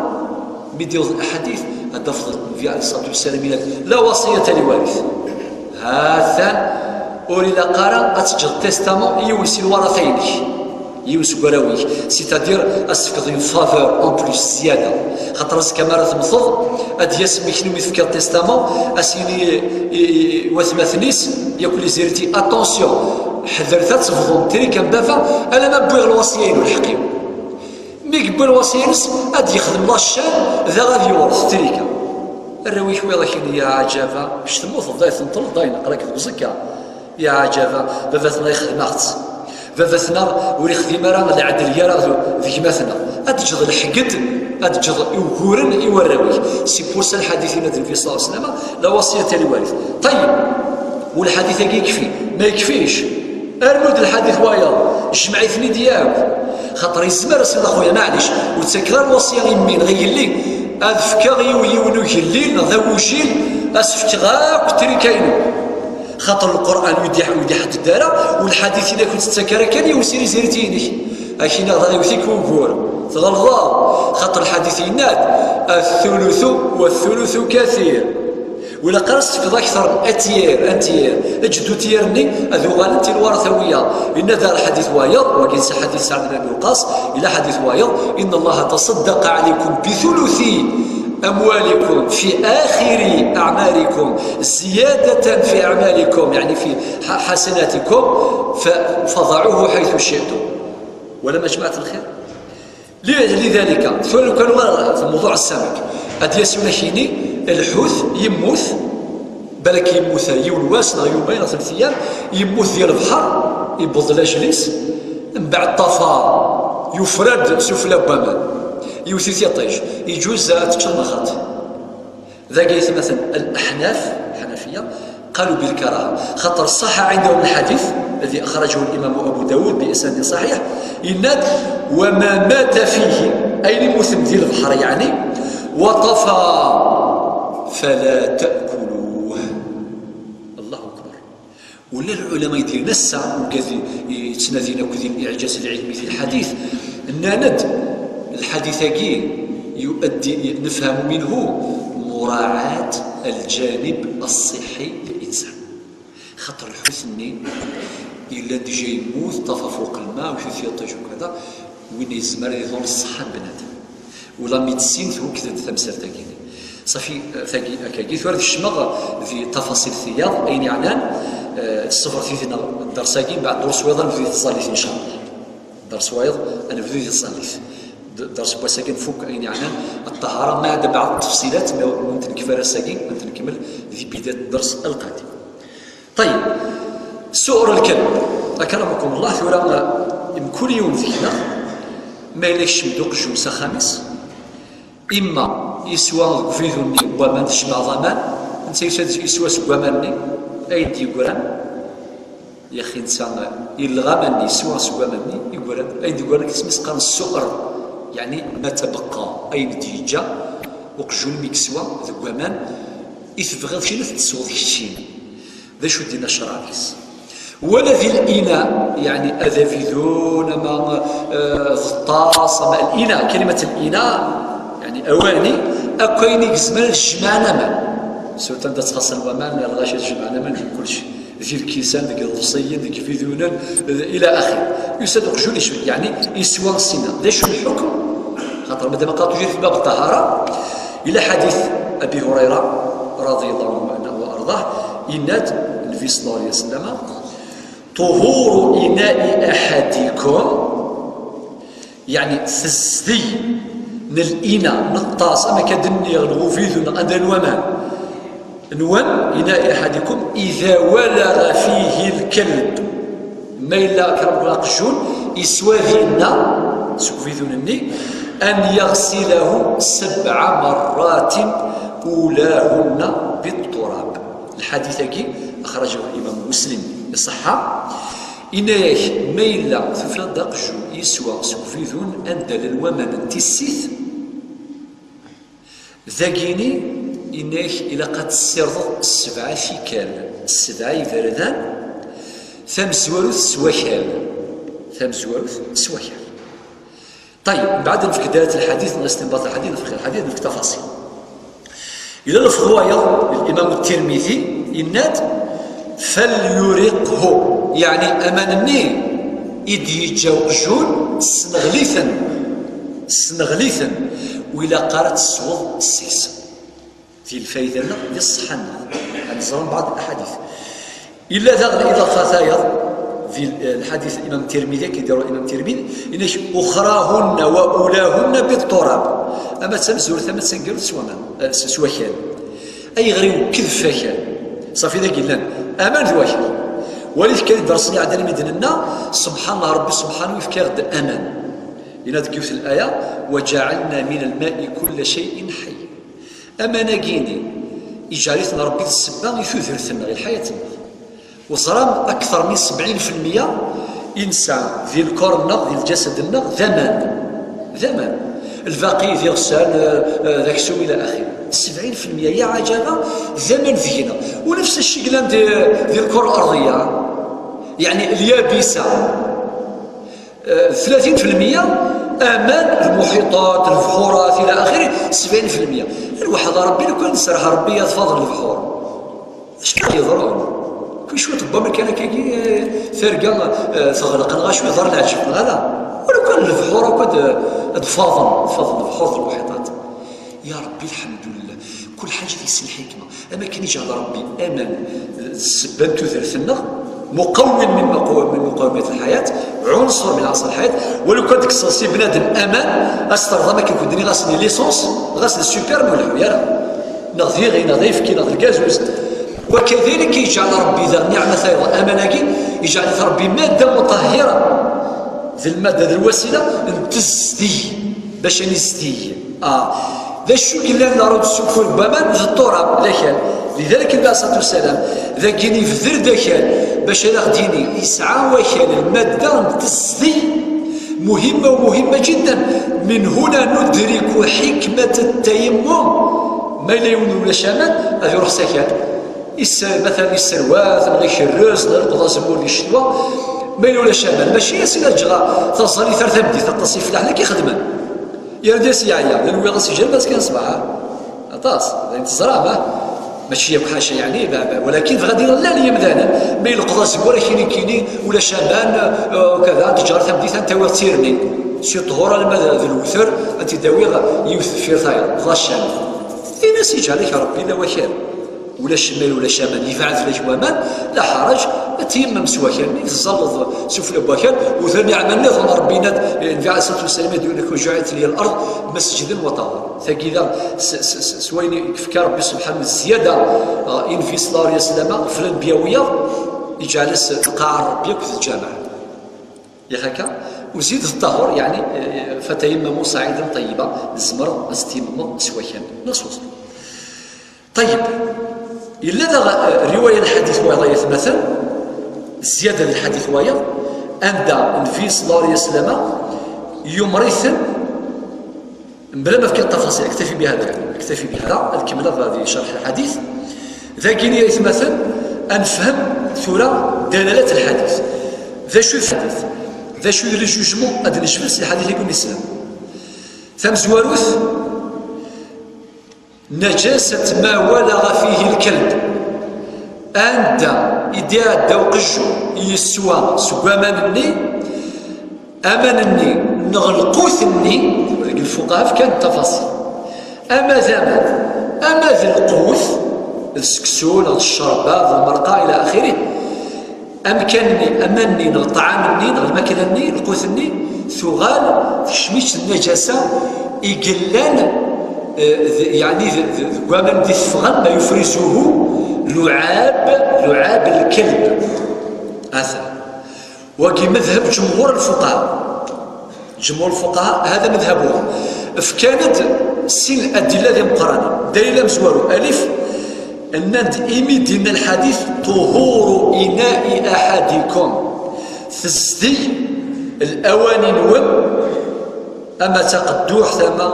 Mi d-yewweḍ laḥadit, ad d-tafeḍ Nnbi ɛalayhi ṣṣalatu wassalam yenna-d: لا وصية لوارث. Ha-t-an, ur ilaq ara ad teǧǧeḍ testament i yiwen si lwaṛata-inek, yiwen seg warraw-ik, c'est-à-dire ad s-tefkeḍ une faveur en plus, zzyada. Xaṭer azekka mi ara temmteḍ, ad d-yas mmi-k-nni umi tefkiḍ testament, ad s-yini i, i, i watmaten-is, yakk les héritiers: attention, ḥedret ad tebḍum trika n baba, alamma wwiɣ lwaṣiyya-inu, lḥeqq-iw. Mi yewwi lwaṣiyya-ines, ad d-yexdem la chaîne, daɣ ad yewṛet trika. Arraw-ik wiyaḍ ad k-inin: ya ɛǧaba, kečč temmuteḍ, dayen tenṭleḍ, dayen aql-ak deg uẓekka. Ya ɛǧaba, baba-tneɣ ixdem-aɣ-tt. Baba-tneɣ ur ixdim ara lɛedl gar-aɣ d, d gma-tneɣ. Ad teǧǧeḍ lḥegd, ad teǧǧeḍ uguren i warraw-ik. C'est pour ça lḥadit yenna-d Nnbi ṣalla Llahu ɛalayhi wa sallam: لا وصية لوارث. Ṭeyyeb, u lḥadit-agi yekfi? Ma yekfic, rnu-d lḥadit wayeḍ, jmeɛ-iten-id yakk. Xaṭer yezmer ad s-tiniḍ: a xuya, maɛlic, ur ttakeɣ ara lwaṣiyya i mmi neɣ i yelli, ad fkeɣ i yiwen ugellil neɣ d agujil, ad s-fkeɣ akk trika-inu. Xaṭer Lqur'an ur yi-d-iḥ-, ur yi-d-iḥedded ara, u lḥadit-nni ur k-tt-yettak ara kan yiwen si les héritiers-inek. Ad k-iniɣ daɣ iwet-ik wugur, tɣelḍeḍ, xaṭer lḥadit yenna-d: الثلث والثلث كثير. Ur ilaq ara s-tefkeḍ akteṛ n un tiers, un tiers. Eǧǧ-d un tiers-nni, ad uɣalent i lwaṛata wiyaḍ. Yenna-d lḥadit wayeḍ, wagi d lḥadit Saɛd ibn Abi Waqqas, yella ḥadit wayeḍ: إن الله تصدق عليكم بثلث أموالكم في آخر أعماركم زيادة في أعمالكم، يعني في ح-، حسناتكم، ف-، فضعوه حيث شئتم. Walam a jmaɛat lxir? Li-, lidalika, tura lukan ɣer fi mewḍuɛ ssamak, ad d-yas yiwen ad k-yini: lḥut yemmut, balak yemmut yiwen wass neɣ yumayn neɣ telt ayyam, yemmut di lebḥer, yewweḍ lajel-is, mbeɛd ṭṭafa, yufrar-d sufella n waman, yewwet-it yiṭij, yeǧuz ad teččeḍ neɣ xaṭi? Dagi ay atmaten, الأحناف, الحنفية, قالوا بالكراهة. خاطر صح عندهم الحديث الذي أخرجه الإمام أبو داود بإسناد صحيح، yenna-d: وما مات فيه, ayen yemmuten di lebḥer, يعني, وطفى فلا تأكلوه. الله أكبر. Ula lɛulama i d-yerren ass-a, ugad i, i yettnadin akk di liɛǧaz lɛilmi di lḥadit, nnan-d, lḥadit-agi يؤدي، نفهم منه مراعاة الجانب الصحي للإنسان. Xaṭer lḥut-nni yellan déjà yemmut, ṭṭafa fewq lma, u tiṭij u kada, win yezmer ad iḍur ṣṣeḥḥa n bnadem. U la médecine twekded tamsalt-agi. Ṣafi, tagi, akkagi, tura ad kecmeɣ di tafaṣil tiyaḍ, ayen yeɛnan, eh, ṣṣber tidi neɣ dders-agi, mbeɛd dders wayeḍ ad nebdu di tẓallit, incallah. Dders wayeḍ ad nebdu di tẓallit. D-, dders n wass-agi nfuk ayen yeɛnan ṭṭahara, ma ɛada mbeɛd tefṣilat, ma ur nenkif ara ass-agi, ad nenkemmel di bidayat dders lqadim. Ṭeyyeb, suɣer lkelb. Akramakum Allah, tura, mkul yiwen deg-neɣ, ma yella yekcem-d uqjun s axxam-is, imma yeswa deg uvidu-nni n waman, tjemɛeḍ aman, netta yusa-d yeswa seg waman-nni, ayen d-yeggran, yaxi netta yelleɣ aman-nni, yeswa seg waman-nni, yeggran, ayen d-yeggran, isem-is qqaren suɣer. Yeɛni ma tebqa ayen d-yeǧǧa uqjun mi yeswa deg waman i tebɣiḍ kina ad t-tesweḍ keččini. D acu d-yenna ccṛeɛ deg-s? Wala di lina, yeɛni ad abidun ama eh, d ṭṭas ama lina, kalimat lina, yeɛni awani, akk ayen i yezmer ad jemɛen aman. Surtout anda ttxaṣṣan waman, lɣaci ad jemɛen aman deg kullec. Di lkisan, deg iḍebsiyen, deg ibidunen, ila axir. Yusa-d uqjun yeswa, yeɛni yeswa sina. D acu lḥukm? Xaṭer madama qqar toujours fi bab ṭṭahara, ila ḥadit Abi Hurayra, رضي الله عنه وأرضاه, yenna-d Nnbi صلى الله عليه وسلم: طهور إناء أحدكم، yeɛni tezdeg n lina, n ṭṭas, ama akka d-nniɣ, n uvidu, neɣ anda n waman nwen, إناء أحدكم إذا ولغ فيه الكلب, ma yella kra n aqjun yeswa dinna seg uvidun-nni, أن يغسله سبع مرات أولاهن بالتراب. Lḥadit-agi أخرجه الإمام مسلم, iṣeḥḥa. Yenna-yak, ma yella tufiḍ-d aqjun yeswa seg ubidun anda llan waman n tissit, dagini, yenna-yak, ilaq ad tessirdeḍ sebɛa tikkal, sebɛa iberdan, tamezwarut s wakal, tamezwarut s wakal. طيب, mbeɛd nefk ddalat lḥadit, neɣ istinbat lḥadit, nefk lḥadit, nefk tafaṣil. Yella lefḍ wayeḍ, Imam Tirmidi yenna-d: فليرقه, yeɛni aman-nni i d-yeǧǧa uqjun, sneɣli-ten, sneɣli-ten, ur ilaq ara ad tesweḍ seg-sen. Di lfayda-nneɣ, di ṣṣeḥḥa-nneɣ. Ad neẓra mbeɛd aḥadit. Yella daɣen iḍafa tayeḍ, di lḥadit Imam Tirmidi, akken i d-iruḥ Imam Tirmidi, yenna-k: أخراهن وأولاهن بالتراب. Ama d tamezwarut, ama d taneggarut s waman, eh, s, s wakal. Ayɣer iwekked f wakal? Ṣafi, dagi llan aman d wakal. Walit kan ddersen iɛeddan mi d-nenna, subḥan Allah, Ṛebbi subḥanu yefka-aɣ-d aman. Yenna deg yiwet n laya: وجعلنا من الماء كل شيء حي. Aman-agi-ni, iǧɛel-iten Ṛebbi d ssebba i tudert-nneɣ, i lḥayat-nneɣ. Teẓram, akteṛ min sebɛin fi lmeyya i nesɛa di lkor-nneɣ, di lǧasad-nneɣ, d aman. D aman. Lbaqi d iɣsan, eh, eh, d aksum ila axir. Sebɛin fi lmeyya, ya ɛajaba, d aman deg-neɣ. Wnefs acu i yellan di, di lkor arḍiya, yeɛni lyabisa. Eh, tlatin fi lmeyya aman, lmuḥiṭat, lbḥurat, ila axiri, sebɛin fi lmeyya. Lwaḥed a Ṛebbi, lukan nserreḥ Ṛebbi ad faḍen lebḥur, acu ara yeḍrun? Kul cwiṭ n waman kan akkagi, eh, targa, eh, teɣleq, neɣ acu yeḍran, leɛǧeb, neɣ ala? Wala kan lebḥur akk ad, ad faḍen, ad faḍen lebḥur d lmuḥiṭat. Ya Ṛebbi, lḥemdulillah, kul ḥaǧa di-s lḥikma. Am akken iǧɛel Ṛebbi aman d ssebba n tudert-nneɣ, مقوم من مقوم من مقومات الحياة، عنصر من عناصر الحياة. Wala kan tekkseḍ si bnadem aman, ad s-terreḍ am akken kent-nniɣ, ɣas d l'essence, ɣas d super, ur ileḥḥu ara. Neɣ d iɣi, neɣ d ayefki, neɣ d lgazuz. وكذلك iǧɛel Ṛebbi daɣ nniɛma tayeḍ, aman-agi, iǧɛel-it Ṛebbi madda muṭahhira. D lmadda, d lwasila n tezdeg, bac ad nizdig. Ah, d acu yellan la route sukkur n waman d ṭṭurab, d akal. Lidalik, Nnbi alayhi ṣṣalatu wassalam, dagi ibder-d akal, bac ad aɣ-d-yini, yesɛa wakal lmadda n tezdeg, muhimma u muhimma jiddan. من هنا ندرك حكمة التيمم. Ma yella yiwen ulac aman, ad iruḥ s akal. Is-, matalan, isserwat, neɣ ikerrez, neɣ ileqqeḍ azemmur di ccetwa. Ma yella ulac aman, mačči asin ad ǧǧeɣ taẓallit ar tameddit, aṭas ifellaḥen akka i xedmen. Yerra-d-as yeɛya, d lwiḍ as-iǧǧan, bas kan ṣṣbeḥ, ha? Aṭas, d ayen teẓram, ha? Mačči yakk ḥaca, yeɛni, ba-, ba-, walakin bɣiɣ ad d-iniɣ llan yimdanen, ma ileqqeḍ azemmur, akini, kini, ulac aman, eh, ukada, ad teǧǧeɣ ar tameddit, ad n-tawiɣ d tirni. Si ṭhur alamma d, d lewter, ad t-id-awiɣ yiwet deffir tayeḍ, ḍaccant. Tin as-iǧɛel-ak Ṛebbi d awakal. Ulac, ma ulac aman, yebɛed fell-ak waman, la ḥaraǧ, ad teyemmem s wakal. Mi teẓẓalleḍ sufella n wakal, u terniɛ aman nniḍen, Ṛebbi yenna-d, Nnbi ɛalayhi ṣṣalatu wassalam, ad d-yini: وجعلت لي الأرض مسجدا وطهورا. Tagi da, s, s, s, s wayen i yefka Ṛebbi subḥanu, zzyada, ah, i Nnbi ṣalla Llahu ɛalayhi wa sallam, ɣef lanbiya wiyaḍ, iǧɛel-as lqaɛa n Ṛebbi akked lǧameɛ. Yak akka, u zid ṭṭahur, yeɛni, eh, فتيمموا صعيدا طيبا, tzemreḍ ad s-teyemmeḍ s wakal. Neɣ s weẓru. Ṭeyyeb, yella daɣ, eh, riwaya n lḥadit wayeḍ ay atmaten, zzyada n lḥadit wayeḍ, anda Nnbi ṣalla Llahu ɛalayhi wa sallam yumer-iten Bla ma fkiɣ tafaṣil, aktafi bihada, aktafi bihada, ad kemmleɣ di cerḥ lḥadit. Dagi i yetmaten ad nefhem tura dalalat lḥadit. D acu d lḥadit? D acu d le jugement ad necfel si lḥadit i ken-islam? Tamezwarut, najasat ma walaɣa fihi lkelb. Anda i d-iɛedda uqejjun i yeswa seg waman-nni, aman-nni neɣ lqut-nni, deg lfuqaha fkan tafaṣil. Ama d aman, ama d lqut, d seksu neɣ d ccerba, d lmerqa, ila axirih. Amkan-nni, aman-nni neɣ ṭṭɛam-nni neɣ lmakla-nni, lqut-nni, tuɣal tekcem-itt nnajasa i yellan, eh, d-, yeɛni d-, d-, deg waman di teffɣen, ma yufrizuhu luɛab, luɛab lkelb. Ata. Wagi madhab jumhur lfuqaha. Jumhur lfuqaha, hada madhabuhum. Fkan-d sin adilla d imeqqranen. Dalil amezwaru, alif, nnan-d imi d-inna lḥadit, طهور إناء أحدكم. Tezdi lawani-nwen, ama d taqedduḥt, ama,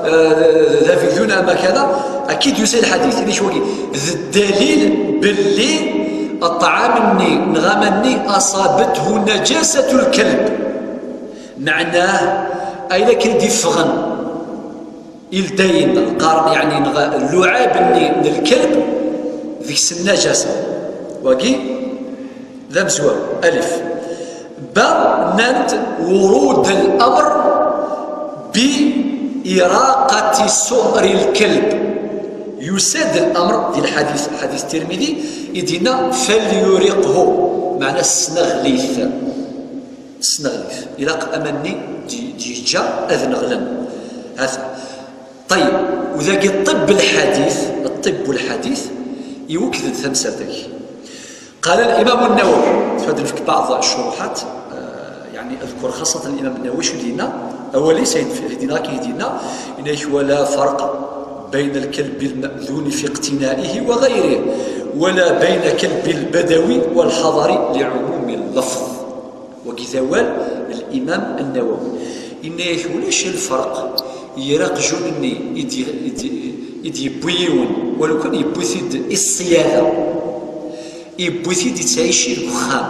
eh, d abidun, ama kada, akka i d-yusa lḥadit. Ini-k wagi, d ddalil belli ṭṭɛam-nni neɣ aman-nni أصابته نجاسة الكلب. Meɛnah, ay la akken i d-iffɣen ildayen, qqaren, yeɛni, neɣ lluɛab-nni n lkelb deg-s nnajasa. Wagi d amezwaru, alif. Ba, nnan-d ورود الأمر بإراقة سؤر الكلب. Yusa-d lamr di lḥadit, lḥadit Tirmidi, i d-yenna فليرقه, meɛna sneɣlit. Sneɣlit. Ilaq aman-nni d-, d-yeǧǧa ad neɣlen. Hata. Ṭayyeb, u dagi ṭibb lḥadit, ṭibb lḥadit, iwekked-d tamsalt-agi. قال الإمام النووي, fad nefk بعض الشروحات, eh, يعني أذكر خاصة الإمام النووي شو دينا, أولي سيد في دينا كي دينا, إنك ولا فرق بين الكلب المأذون في اقتنائه وغيره، ولا بين كلب البدوي والحضري لعموم اللفظ. Wagi d awal n Limam Nnawawi. Yenna-yak ulac lferq gar aqjun-nni i d-, i d-, i d-yewwi yiwen, walu kan yewwi-t-id i ṣṣyada, yewwi-t-id yettɛici deg uxxam,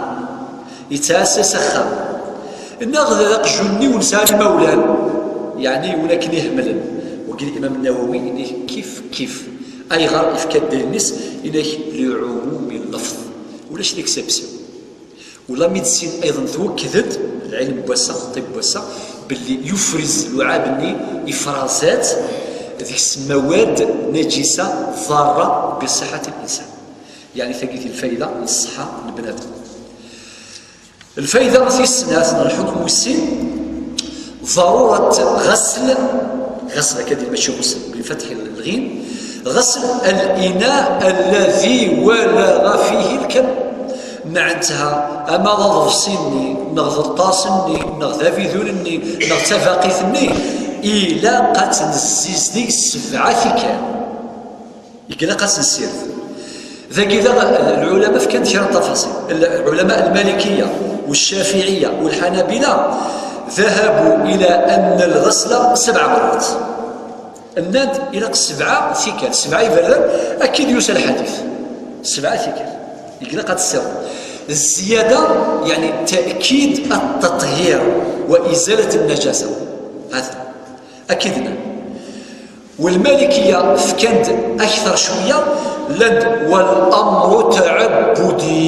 yettɛassa s axxam, neɣ d aqjun-nni ur nesɛi ara imawlan, yeɛni win akken ihemlen. Wagi Limam Nnawawi yenna-yak kif kif. Ayɣer? Yefka ddalil-is, yenna-yak لعموم اللفظ. Ulac l'exception. Ula médecine ayḍen twekked-d, lɛilm n wass-a, ṭṭibb n wass-a, belli yufriz luɛab-nni, ifraza-t deg-s mawad najisa ḍarra bi ṣṣiḥat n linsan. Yeɛni tagi d lfayda n ṣṣeḥḥa n bnadem. Lfayda tis snat neɣ lḥukm wis sin, ضرورة غسل, غسل akka di mačči ɣusl, بفتح الغين, غسل الإناء الذي ولغ فيه الكلب. Meɛnetha, ama d aḍebsi-nni, neɣ d ṭṭas-nni, neɣ d abidun-nni, neɣ d tabaqit-nni, ilaq ad tt-nessizdig sebɛa tikkal. Ilaq ad tt-nessired. Dagi daɣ lɛulama fkan-d kra n tafaṣil. Lɛulama lmalikiya, والشافعية, والحنابلة ذهبوا إلى أن الغسل سبع مرات. Nnan-d ilaq sebɛa tikkal, sebɛa iberdan, akka i d-yusa lḥadit. Sebɛa tikkal. Ilaq ad tessired. Zzyada, yeɛni تأكيد التطهير وإزالة النجاسة. Hata. Akka i d-nnan. Walmalikiya fkan-d akter cwiya, llan-d والأمر تعبدي.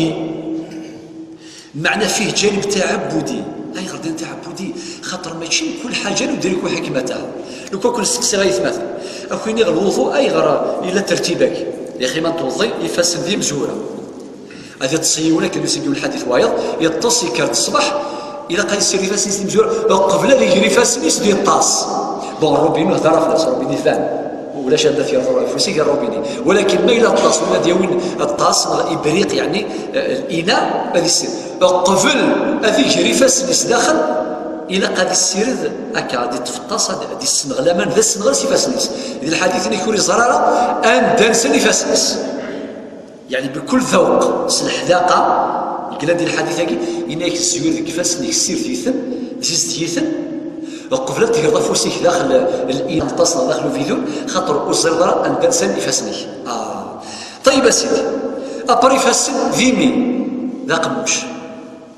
Meɛna fih janib taɛabbudi. Ayɣer d-nnan taɛabbudi? Xaṭer mačči mkul ḥaǧa ur d-rekku ḥikmataha. Lukan kun steqsiɣ aytmaten, ad k-iniɣ lwuḍu ayɣer yella tertib-agi? Yaxi ma tweḍḍi ifassen d imezwura. Ad iṭṭes yiwen akken, yusa-d yiwen lḥadit wayeḍ, iṭṭes, yekker-d ṣṣbeḥ, ilaq ad yessired ifassen-is d imezwura, uqbel ad iger ifassen-is d iṭṭas. Bon, rrubinu hder ɣef-s, rrubini iban. Ulac anda t-yerḍu afus-ik, rrubini. Walakin ma yella ṭṭas, wala ad yawi ṭṭas, neɣ ibriq, yeɛni, eh, lina, ad issired. Uqbel ad iger ifassen-is daxel, ilaq ad issired akka, ad iṭṭef ṭṭas, ad, ad issenɣel aman d assenɣel s ifassen-is. Di lḥadit-nni ur iẓer ara anda nsan ifassen-is. Yeɛni, bkul ḍewq, s leḥdaqa, yella di lḥadit-agi, yenna-yak zzyur deg ifassen-ik, ssired-iten, zizdig-iten, Qbel ad tegreḍ afus-ik daxel l-, l-, imeṭṭas neɣ daxel ubidun, xaṭer ur teẓriḍ ara anda nsan ifassen-ik. Ah. Ṭeyyeb a sidi. Apar ifassen d imi. D aqemmuc.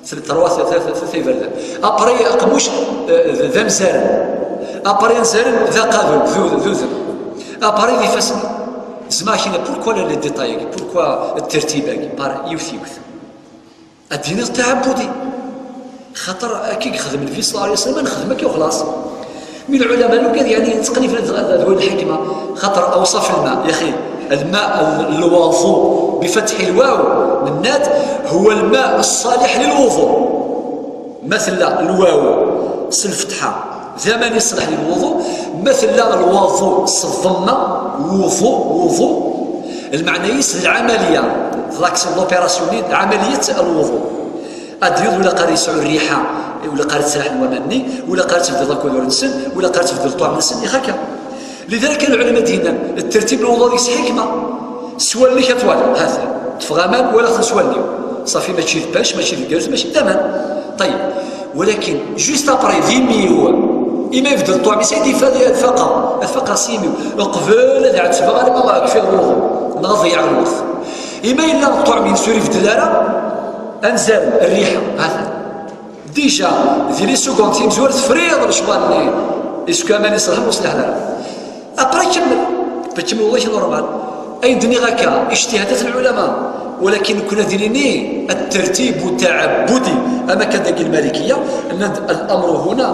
Tel-, terwa ta-, ta-, ta-, ta iberdan. Apar aqemmuc, eh, d, d anzaren. Apar anzaren d aqadum, d ud-, d udem. Apar d ifassen. Zemreɣ kina, pourquoi la, les détails-agi? Pourquoi tertib-agi? Par yiwet yiwet. Ad d-tiniḍ taɛebbudi. Xaṭer akka i yexdem Nnbi ṣella Llahu ɛalayhi wa sallam, nexdem akka u xlaṣ. Mi lɛulama lugad, yeɛni, yettqennifen ad, ad, ad win lḥikma. Xaṭer awṣaf lma, yaxi, lma, l-, lwaḍu, bifatḥi lwaw, nnan-d, huwa lma ṣṣaliḥ lilwuḍu. Ma tella lwaw s lfetḥa, d aman iṣleḥ lilwuḍu, ma tella lwaḍu s ḍemma, wuḍu, wuḍu, lmeɛna-is d lɛamaliya, d l'action, l'opération-nni, d ɛamaliyat lwuḍu. Ad d-yuḍ, ula qar yesɛu rriḥa, ula qar ttraḥen waman-nni, ula qar tebdiḍ akud ur-nsen, ula qar tebdiḍ ṭṭuɛm-nsen, ixaka. Lidalik, lɛulama d-yennan, tertib lwuḍu deg-s ḥikma. S wallen-ik ad twaliḍ, ha-t-an. Ṭṭfeɣ aman, walaɣ-ten s wallen-iw. Ṣafi, mačči d pêche, mačči d gerz, mačči d aman. Ṭeyyeb. Walakin, juste après, d imi-w. Imi yebded ṭṭuɛm-is, ad ifaq, ad faqeɣ. Ad faqeɣ s imi-w. Uqbel ad ɛettbeɣ alma kfiɣ lwuḍu. Neɣ ḍeyɛeɣ lweqt. Imi yella ṭṭuɛm-ines ur ibeddel ara, anzaren, rriḥa, ha-t-an. Déjà, di les secondes timezwar tefriḍ lecɣal-nni. Est-ce que aman iṣelḥen ur ṣliḥen ara? Après kemmel. Kemmel, wallahi normal. Ayen d-nniɣ akka, ijtihadat n lɛulama. Walakin nekkni ad d-nini الترتيب تعبدي. Ama kan dagi lmalikiya, nnan-d الأمر هنا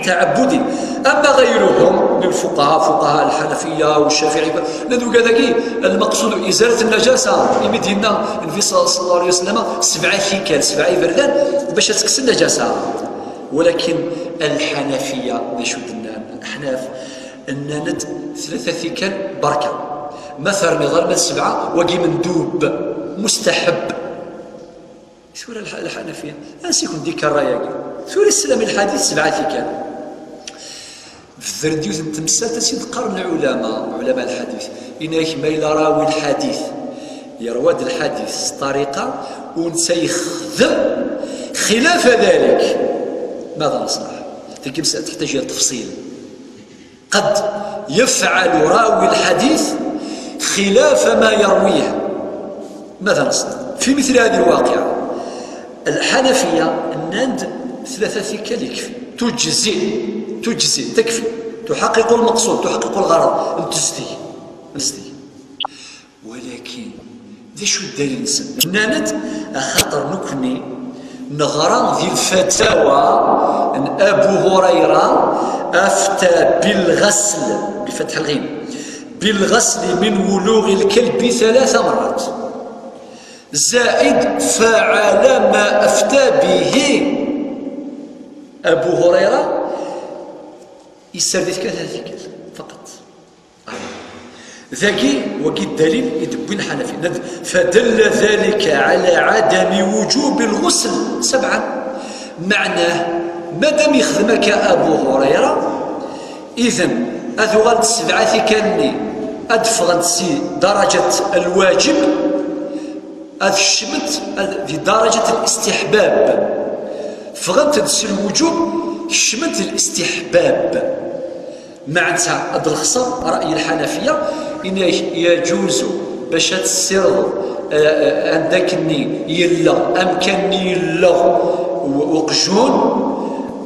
تعبدي. أما غيرهم من الفقهاء، فقهاء الحنفية والشافعية، nnan-d ugad-agi, المقصود إزالة النجاسة. Imi d-yenna Nnbi صلى الله عليه وسلم, sebɛa tikkal, sebɛa iberdan, bac ad tekkes nnajasa. Walakin lḥanafiya, d acu d-nnan? Leḥnaf, nnan-d tlata tikkal berka. Ma terniḍ arma d sebɛa, wagi mendub, mustaḥab. Tura lḥ-, lḥanafiya, ansi i kent-d-ikka ṛṛay-agi? Tura islam i lḥadit sebɛa tikkal. Bedren-d yiwet n temsalt, ad tt-id-qqaren lɛulama, ɛulama lḥadit. Yenna-ak ma yella rawi lḥadit, yerwa-d lḥadit s ṭariqa, u netta yexdem xilafa dalik. Mada neṣnaɛ? Tagi مسألة تحتاج إلى تفصيل. قد يفعل راوي الحديث خلاف ما يرويه. ماذا نصنع في مثل هذه الواقعة؟ الحنفية, nnan-d, tlata tikkal يكفي. تجزئ. تجزئ. تكفي. تحقق المقصود، تحقق الغرض. N tezdeg. N tezdeg. Walakin, d acu ddalil-nsen? Nnan-d, axaṭer nekkni neɣra di lfatawa n Abu Hurayra, أفتى بالغسل, بفتح الغين, بالغسل من ولوغ الكلب ثلاث مرات. زائد فعل ما أفتى به أبو هريرة, yessared-it kan tlata tikkal, faqat. Dagi, wagi ddalil i d-wwin lḥanafi. Nnan-d, فدل ذلك على عدم وجوب الغسل سبعا. Meɛnah, madam yexdem akka Abu Hurayra, idan, ad uɣalent sebɛa tikkal-nni, ad ffɣent si daraǧat lwaǧib, ad kecment, ad, di daraǧat listiḥbab. Ffɣent-d si lwuǧub, kecment listiḥbab. Meɛna ad lxeṣer ṛa'y lḥanafiya, yenna-ak yaǧuzu bac ad tessirdeḍ, eh, eh, anda akken-nni yella, amkan-nni yella u-, uqjun,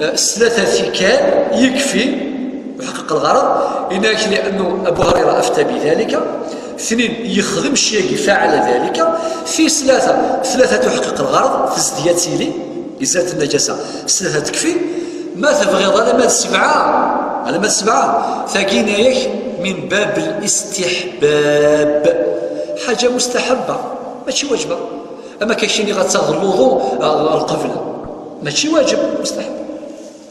eh, s tlata tikkal yekfi, uḥqiq lɣerḍ, yenna-ak li'annu Abu Hurayra afta bidalika, tnin yexdem cci-agi, faɛala dalika, tis tlata, tlata tuḥqiq lɣerḍ, tezdi ad tili, izalat nnajasa, s tlata tekfi, ma tebɣiḍ alamma d sebɛa, alamma d sebɛa, tagi yenna-ak min bab listiḥbab, ḥaǧa mustaḥabba, mačči waǧba. Ama kacini ɣad taɣeḍ lwuḍu, eh, lqebla, mačči waǧeb, mustaḥab.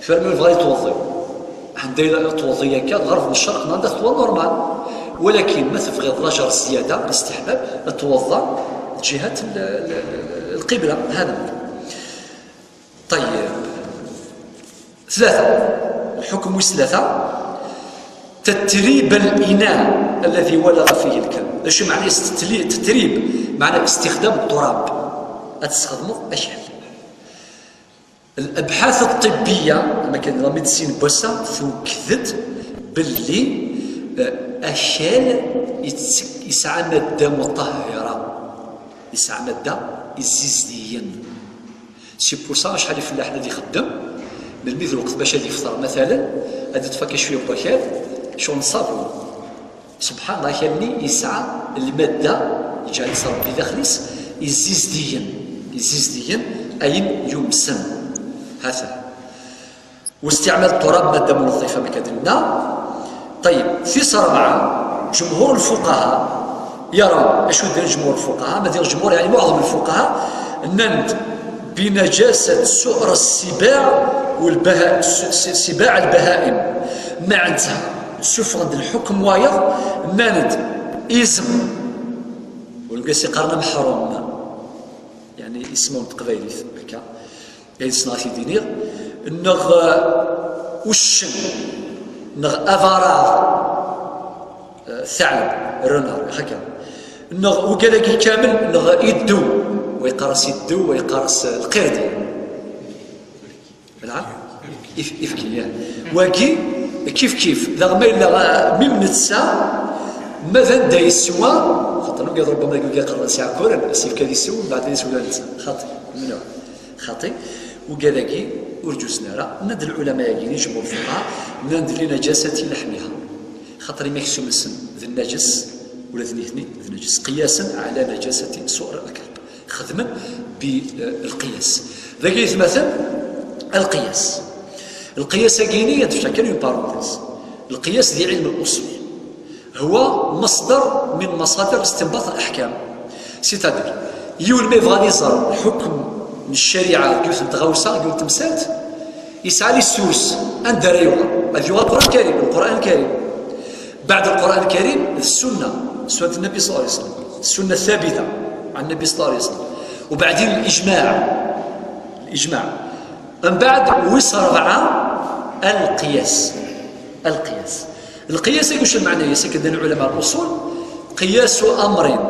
Kfar ma yebɣa yettweḍḍi. Anda yella yettweḍḍi akka, ɣer n ccerq, anda tettweḍḍa normal. Walakin ma tebɣiḍ lajer zzyada, listiḥbab, ad tweḍḍa ǧihat l-, l-, l-, lqibla. Hada. Ṭeyyeb. Tlata. Lḥukm wis tlata. تتريب الإناء الذي ولغ فيه الكلب. D acu meɛna-s tetli-, tetrib? Meɛna istixdam turab. Ad tesxedmeḍ akal. Lebḥat ṭṭibbiya, ama kan la médecine n wass-a, tukked-d belli, eh, akal yettek-, yesɛa madda muṭahhira, yesɛa madda izzizdigen. C'est pour ça acḥal i fellaḥen ad ixeddem, melmi d lweqt bac ad yefṭer, matalan, ad iṭṭef akka cwiya n wakal, ccɣel n ṣṣabun. Subḥan Allah, akal-nni yesɛa lmadda, yeǧɛel-itt Rebbi daxel-is, izzizdigen, izzizdigen ayen yumsen. Hata. واستعمال التراب مادة منظفة, ma akka d-nenna. طيب, tis rebɛa, جمهور الفقهاء يرون, acu d جمهور الفقهاء, ma d جمهور يعني معظم الفقهاء, nnan-d بنجاسة سؤر السباع والبهاء, الس-, الس-, سباع البهائم. Nnan-d ssufɣen-d lḥukm wayeḍ, nnan-d izem, wala akken i s-iqqaren ameḥrum, yeɛni isem n teqbaylit, akka, ay ssneɣ ad t-id-iniɣ, neɣ, eh, uccen, neɣ avaraɣ, eh, thaɛleb, renard, akka, neɣ wigad-agi kamel, neɣ iddew, wa yeqqar-as iddew, wa yeqqar-as, eh, lqirdi. Nɛam? If-, ifki, ya. Wagi, kif kif, daɣ ma yella, ah, mim netta, ma d anda yeswa, xaṭer wigad rubbama dagi wigad qerra s iɛekkuren, as-yefk ad isew, mbeɛd ad isew netta. Xaṭi, menhu? Xaṭi, wigad-agi ur ǧuzen ara. Nnan-d lɛulama-agi, jumhur lfuqaha, nnan-d li najasati laḥmiha. Xaṭer imi aksum-nsen d nnaǧes, ula d nitni d nnaǧes. Qiyasen ɛla najasati su'r akal. Xedmen bi, eh, lqiyas. Dagi yetmaten lqiyas. Lqiyas-agi-ni, ad fkeɣ kan une parenthèse. Lqiyas di ɛilm al-uṣul. Huwa masdar min masadir istinbat al-ahkam. C'est-à-dire, yiwen ma yebɣa ad iẓer lḥukm n ccariɛa deg yiwet n tɣawsa, deg yiwet n temsalt, yesɛa les sources, anda ara yuɣal? Ad yuɣal Lqur'an Karim, Lqur'an Karim. Beɛd Lqur'an Karim, d ssunna, ssunnat Nnabi ṣalla Llahu ɛalayhi wa sallam, ssunna thabita ɛan Nnabi ṣalla Llahu ɛalayhi wa sallam. Ubeɛdin, lijmaɛ. Lijmaɛ. Mbeɛd, wis rebɛa, lqiyas. Lqiyas. Lqiyas-agi, acu lmeɛna-is? Akken d lɛulama n uṣul, qiyasu amrin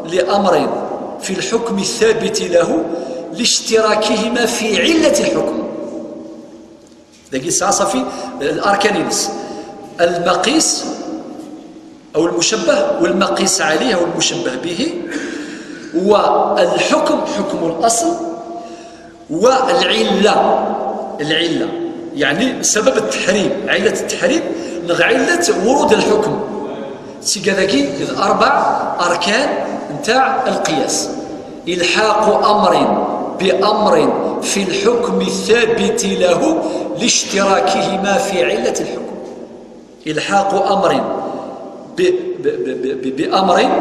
li amrin fi lḥukmi thabiti lahu lic-tirakihima fi ɛillat lḥukm. Dagi yesɛa ṣafi, eh, larkan-ines. Lmaqis, aw lmucabbah, walmaqis ɛalayh, aw lmucabbah bihi, wa lḥukm, ḥukmu lasl, wa lɛilla, lɛilla, yeɛni sabab ttaḥrim, ɛillat ttaḥrim, neɣ ɛillat wurud lḥukm. Tigad-agi d arbaɛ arkan ntaɛ lqiyas. Ilḥaqu amrin bi amrin fi lḥukmi thabiti lahu lic-tirakihima fi ɛillat lḥukm. Ilḥaqu amrin bi, bi, bi, bi, bi, bi amrin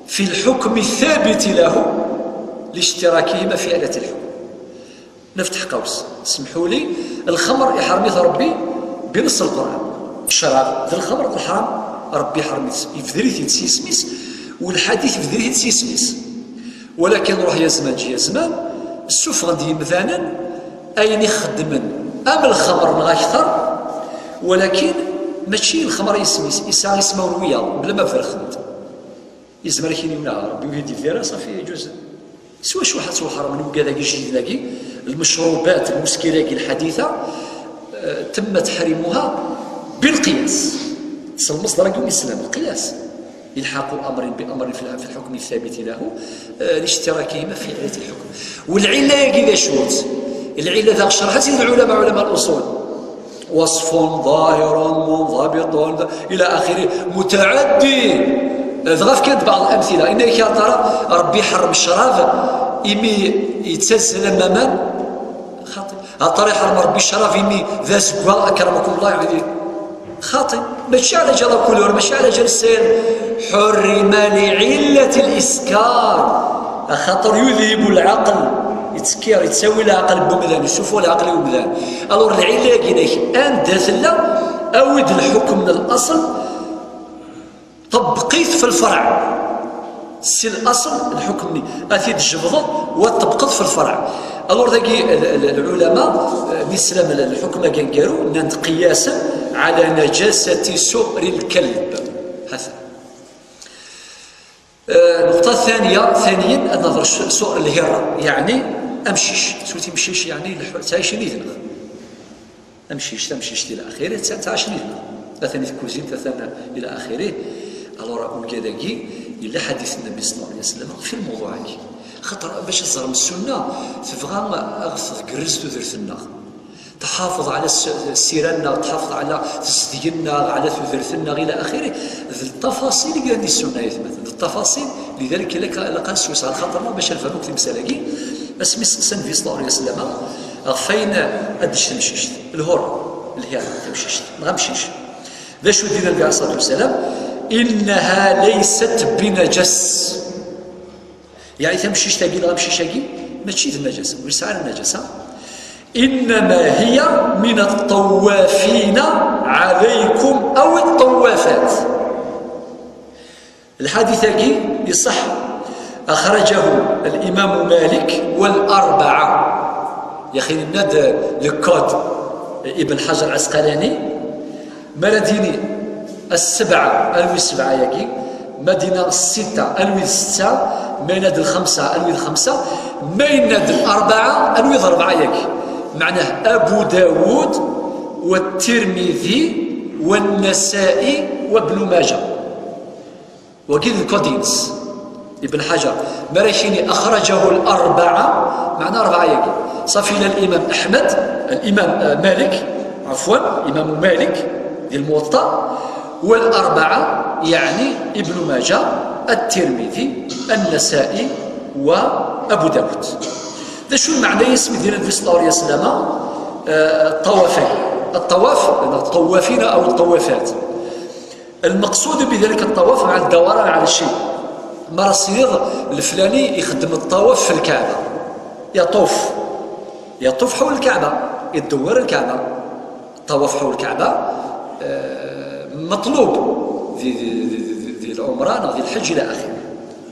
fi lḥukmi thabiti lahu lic-tirakihima fi ɛillat lḥukm. Nefteḥ qawes. Semḥu li, lxemr iḥrem-it Rebbi bi ness Lqur'an. Ccrab d lxemr d lḥram, Rebbi iḥrem-it, ibder-it-id s yisem-is, u lḥadit ibder-it-id s yisem-is. Walakin ruḥ ya zman, ǧi ya zman, ssufɣen-d yimdanen ayen i xeddmen am lxemr neɣ akter, walakin mačči lxemr i yisem-is, isɛa ismawen wiyaḍ, bla ma berxen-d. Yezmer ad k-yini ula Rebbi ur yi-d-yebdi ara, ṣafi, yeǧuz. S wacu ḥa ttwaḥermen wigad-agi ijdiden-agi, lmecrubat, lmuskir-agi lḥadita, eh, temma teḥrimuha bilqiyas. S lmeṣdar-agi umi neslam, lqiyas. Ilḥaqu amrin bi amrin fi lḥ-, fi lḥukmi thabiti lahu, eh, lic-tirakihima fi ɛillat lḥukm. Walɛilla-agi d acu-tt? Lɛilla daɣ cerḥen-tt-id lɛulama, ɛulama luṣul. وصف ظاهر منضبط إلى آخره متعدي. Dɣa fkan-d بعض الأمثلة. Inna-k a tara, Rebbi iḥerrem ccrab imi yettazzal am waman. Xaṭi. Aṭar iḥerrem Rebbi ccrab imi d azeggaɣ, أكرمكم الله, yeɛni. Xaṭi. Mačči ɛla ǧal la couleur, mačči ɛla ǧal ssir. حرم لعلة الإسكار. Axaṭer يذهب العقل. Yettekkir, yettawi leɛqel n umdan, yessuffuɣ leɛqel i umdan. Alors, lɛilla-agi-inek, anda tella, awi-d lḥukm n laṣel, ṭebbeq-it fi lferɛ. Si laṣel, lḥukm-nni, ad t-id-tjebdeḍ, wa tṭebqeḍ fi lferɛ. Alors, dagi, l-, l-, lɛulama, eh, mi slan l-, lḥukm-agi aneggaru, nnan-d قياسا على نجاسة سؤر الكلب. Hata. Eh, النقطة الثانية, ثانيا, ad nehder s-, su'r lhirra, yeɛni Amcic, s timcic, yeɛni leḥ-, ttɛicen yid-neɣ. Amcic, tamcict, ila axiri, tta-, ttɛicen yid-neɣ. Atan di tkuzint, atan ila axiri. Alors, wigad-agi, yella ḥadit n Nnbi sallallahu alayhi wa sallam fi lmewḍuɛ-agi. Xaṭer, bac ad teẓrem ssunna, tebɣa ad ɣ-tgerrez tudert-nneɣ. Tḥafeḍ ɛla s-, ssira-nneɣ, tḥafeḍ ɛla tezdeg-nneɣ, ɛla tudert-nneɣ, ila axiri. D ttafaṣil i yellan di ssunna, ay atmaten. D ttafaṣil, lidalik ilaq, ilaq ad nessewseɛ lxaṭer-nneɣ bac ad nefhem akk timsal-agi. Asmi s-, s-, Nnbi sallallahu alayhi wa sallam, ɣef wayen ad d-tečč temcict, lhur, lhir, tamcict, neɣ amcic. D acu d-yenna Nnbi alayhi ṣṣalatu wassalam? إنها ليست بنجس. Yeɛni tamcict-agi neɣ amcic-agi mačči d nnajasa, ur yesɛi ara nnajasa. إنما هي من الطوافين عليكم أو الطوافات. Lḥadit-agi iṣeḥ. أخرجه الإمام مالك والأربعة. Yaxi nenna-d le code, Ibn Ḥajar Ɛesqalani. Ma ara d-yini السبعة, anwi ssebɛa-yagi? Ma d-yenna الستة, anwi d ssetta? Ma yenna-d الخمسة, anwi d lxemsa? Ma yenna-d الأربعة, anwi d rebɛa-yagi? Meɛnah, Abu Dawud, والترمذي، والنسائي، وابن ماجه. Wagi d lkod-ines, Ibn Ḥajar. Mi ara k-yini أخرجه الأربعة, meɛna rebɛa-yagi. Ṣafi, ila الإمام أحمد, الإمام, eh, Malik, عفوا, Imam Malik, di Lmuwaṭṭa, والأربعة, yeɛni Ibn Maja, الترمذي، النسائي, وأبو داود. D acu lmeɛna-s mi d-yenna Nnbi صلى الله عليه وسلم, eh, ṭṭawaf-agi? الطواف, neɣ الطوافين أو الطوافات. المقصود بذلك الطواف مع الدوران على الشيء. Mi ara s-tiniḍ leflani ixeddem ṭṭawaf f Lkaɛba. يطوف. يطوف حول الكعبة. يدور الكعبة. الطواف حول الكعبة, eh, مطلوب di, di, di, di, di lɛumra neɣ di lḥeǧǧ ila axiri.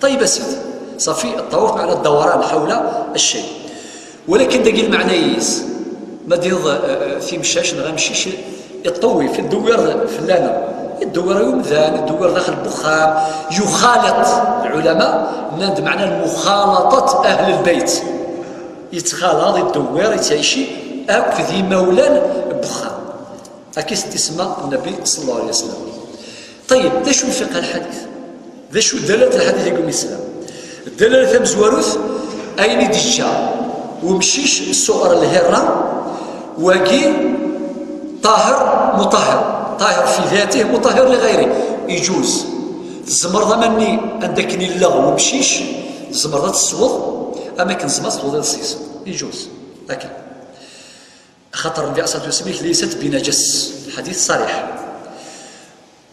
Ṭeyyeb a sidi. Ṣafi, ṭṭawaf meɛna ddawran ḥawla cceɛ. Walakin dagi lmeɛna-is, ma d-tiniḍ, eh, eh, timcac neɣ amcic, iṭṭewwif, iddewwir fell-aneɣ. Iddewwir i umdan, iddewwir daxel n wexxam, yuxaliṭ. Lɛulama nnan-d meɛna lmuxalaṭat ahl lbeyt. Yettxalaḍ, iddewwir, yettɛici akk d imawlan n wexxam. Akka i s-d-isemma Nnbi صلى الله عليه وسلم. Ṭeyyeb, d acu n lfiqh lḥadit? D acu ddalat lḥadit-agi umi yeslam? Ddalat tamezwarut, ayen i d-yeǧǧa umcic ṣṣuɣer lhirra, wagi ṭahir muṭahhir, ṭahir fi datih muṭahhir li ɣayri, iǧuz. Tzemreḍ aman-nni anda akken illeɣ umcic, tzemreḍ ad tesweḍ, am akken tzemreḍ ad tesweḍ iḍes-is, iǧuz. Akka. Axaṭer Nnbi alayhi ṣṣalatu wassalam, ليست بنجس. Lḥadit ṣariḥ.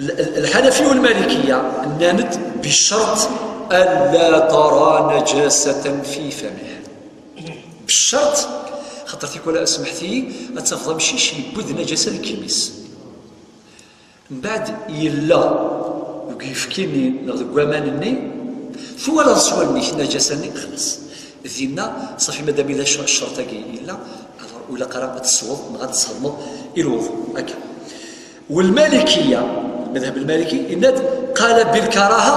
L-, l-, Lḥanafiya u Lmalikiya nnan-d بشرط ألا ترى نجاسة في فمه. بشرط, xaṭer tikwal, smeḥt-iyi, ad tafeḍ amcic yewwi-d najasa deg yimi-s. Mbeɛd yella deg uyefki-nni neɣ deg waman-nni, twalaḍ s wallen-ik najasa-nni, xlas. Dinna, ṣafi, madam ila cc-, ccerṭ-agi yella, alors ur ilaq ara ad tesweḍ neɣ ad tesxedmeḍ i lwuḍu. Akka. Walmalikiya, lmadhab lmaliki, yenna-d, قال بالكراهة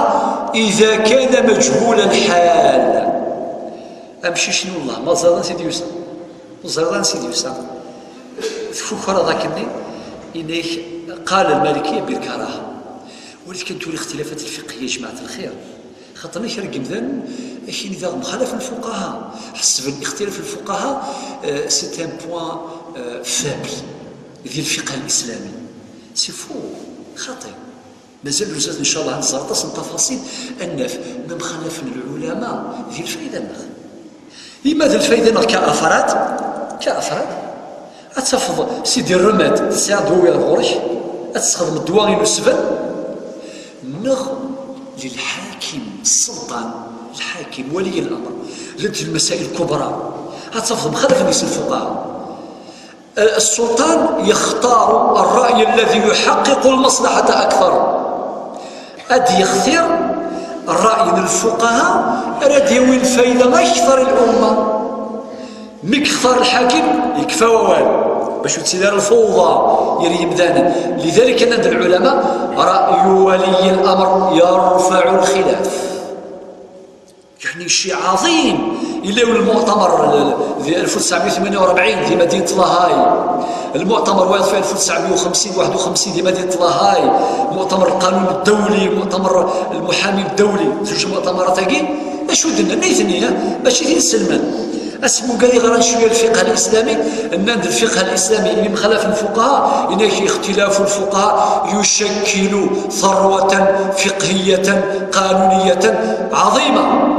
إذا كان مجهول الحال. Amcic-nni, wellah, ma teẓriḍ ansi d-yusa. Ur teẓriḍ ansi d-yusa. Tfukreḍ akkenni, inek, قال المالكية بالكراهة. Walakin tura الاختلافات الفقهية يا جماعة الخير. Xaṭer kra n yimdanen, akkenni daɣ مخالفة الفقهاء. Ḥesben اختلاف الفقهاء, euh, c'est un point, euh, faible di lfiqh l'islami. C'est faux. Xaṭi. Mazal ur zad, ncallah, ad nẓer aṭas n tafaṣil, ad naf ma mxalafen lɛulama di lfayda-nneɣ. Ima d lfayda-nneɣ ka afrad, ka afrad, ad tafeḍ sidi remède, tesɛiḍ ddwa wiyaḍ ɣur-k, ad tesxedmeḍ ddwa-inu sbel, neɣ lilḥakim, sselṭan, lḥakim, wali lamr, llant lmasail kubra, ad tafeḍ mxalafen-is lfuqaha. السلطان يختار الرأي الذي يحقق المصلحة أكثر. Ad yextir ṛṛay n lfuqaha ara d-yawin lfayda akteṛ i lumma. Mi yextar lḥakim, yekfa wawal, bac ur ttili ara lfawḍa gar yimdanen. لذلك nnan-d lɛulama, رأي ولي الأمر يرفع الخلاف. يعني شيء عظيم. إلا المؤتمر ال- ال- في ألف وتسعمية وثمانية وأربعين في مدينة لاهاي، المؤتمر واحد في ألف وتسعمية وخمسين واحد وخمسين في مدينة لاهاي، مؤتمر القانون الدولي، مؤتمر المحامي الدولي، زوج مؤتمرات هاكي. أشو درنا؟ نيثني، ها؟ ماشي في السلمان. اسمو قال لي غير شوية الفقه الإسلامي، أن الفقه الإسلامي من خلاف الفقهاء، إنك اختلاف الفقهاء يشكل ثروة فقهية قانونية عظيمة.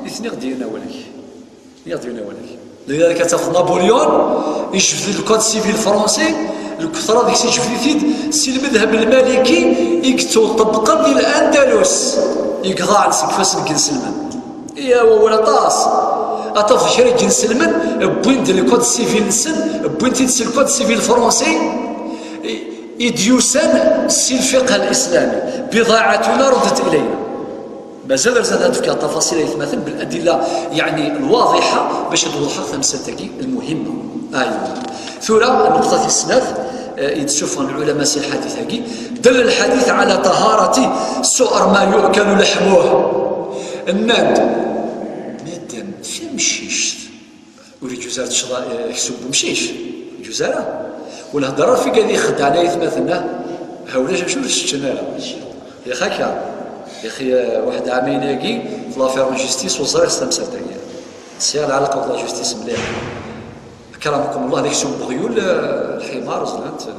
اثنين ديالنا ولك. يا دينا ولك. لذلك تاخذ نابليون يجبد الكود سيفيل الفرنسي، الكثره ديك الشيء جبدتيد سي المذهب المالكي يكتو طبقا للاندلس، يقضى على سقفاس الجنسلمان. يا ولا طاس. اتفضل شري الجنسلمان، بوين ديال الكود سيفيل نسن، بوين تيتس الكود سيفيل الفرنسي، يديوسان سي الفقه الاسلامي. بضاعتنا ردت الينا. مازال رزان هاد فيها تفاصيل يتمثل بالادله، يعني الواضحه باش توضح خمسه تاكي المهمه. ايوا. ثورة النقطه السناث، آه، يتسوفغ العلماء سي الحديث هاكي. دل الحديث على طهاره سؤر ما يؤكل لحمه. الناد مادام تمشيشت ولي جزار تشرا يكسب بمشيش جزاره. والهضره في قال يخدعنا يتمثلنا. هاولا شو شو الشناله يا خاكا. يا اخي، واحد عامين هاكي في لافير جوستيس وزرير سلام ساتايا. سي على علاقه بالجوستيس مليح. كرمكم الله ديك شو بغيول الحمار زلانت.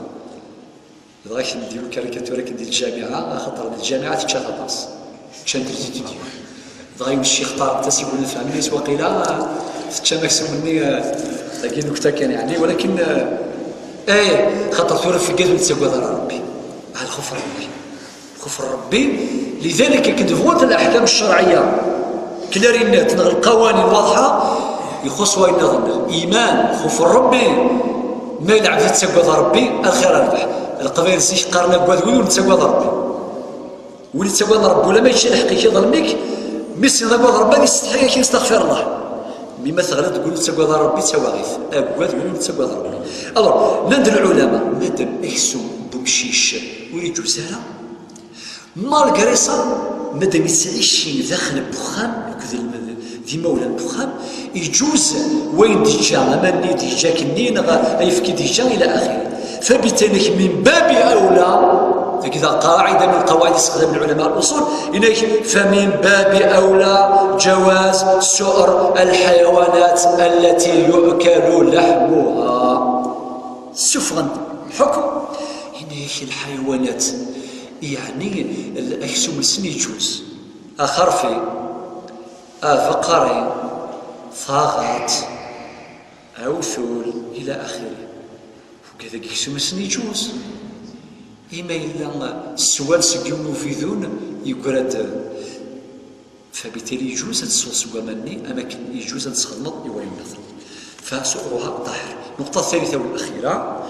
دغيا كنديرو كاريكاتورة كندير الجامعة، خاطر الجامعة تتشاف اطاس. تشان تريزيتيديو. دغيا الشيخ طارق تاسيبون الفاميليس وقيلا تتشا مكسوم مني. داكي نكته كان يعني، ولكن ايه، خاطر ثورة في قلب تسقى ربي. على الخوف ربي. خوف ربي. لذلك كنت فوت الاحكام الشرعيه كلارينات نغ القوانين واضحه. يخص وين نظن الايمان خوف ربي. ما يلعب في تسقط ربي الخير الربح. القبائل سيش قارنا قواد ويقول تسقط ربي. ولي تسقط ربي ولا ما يشي الحق يظلمك. ميسي نقول ربي يستحي كي يستغفر الله. مما تغلط تقول تسقط ربي تواغيث. اقواد ويقول تسقط ربي. الوغ نند العلماء مادام اكسو بمشيش ويجوز هذا. مالغري سا، مادام يتعيشين داخل بوخام، كذا الم-، ديما ولا بوخام، يجوز وين ديجا، أما ني ديجا كنين، غا يفكي ديجا إلى آخره. فبالتالي من باب أولى، فكذا قاعدة من قواعد استخدام العلماء الأصول، إنك فمن باب أولى جواز سؤر الحيوانات التي يؤكل لحمها. سفغا حكم، إنك الحيوانات يعني الأكسوم السن يجوز. أخرفي، أفقري، فاغت، أوثول، إلى آخره. وكذا يكسوم السن يجوز. إما إلا السواد سقيون وفيدون يقرد. فبالتالي يجوز أن تصوص ومني، أما كن يجوز أن تسخدمض إيوا يمثل. فسؤرها طاهر. النقطة الثالثة والأخيرة،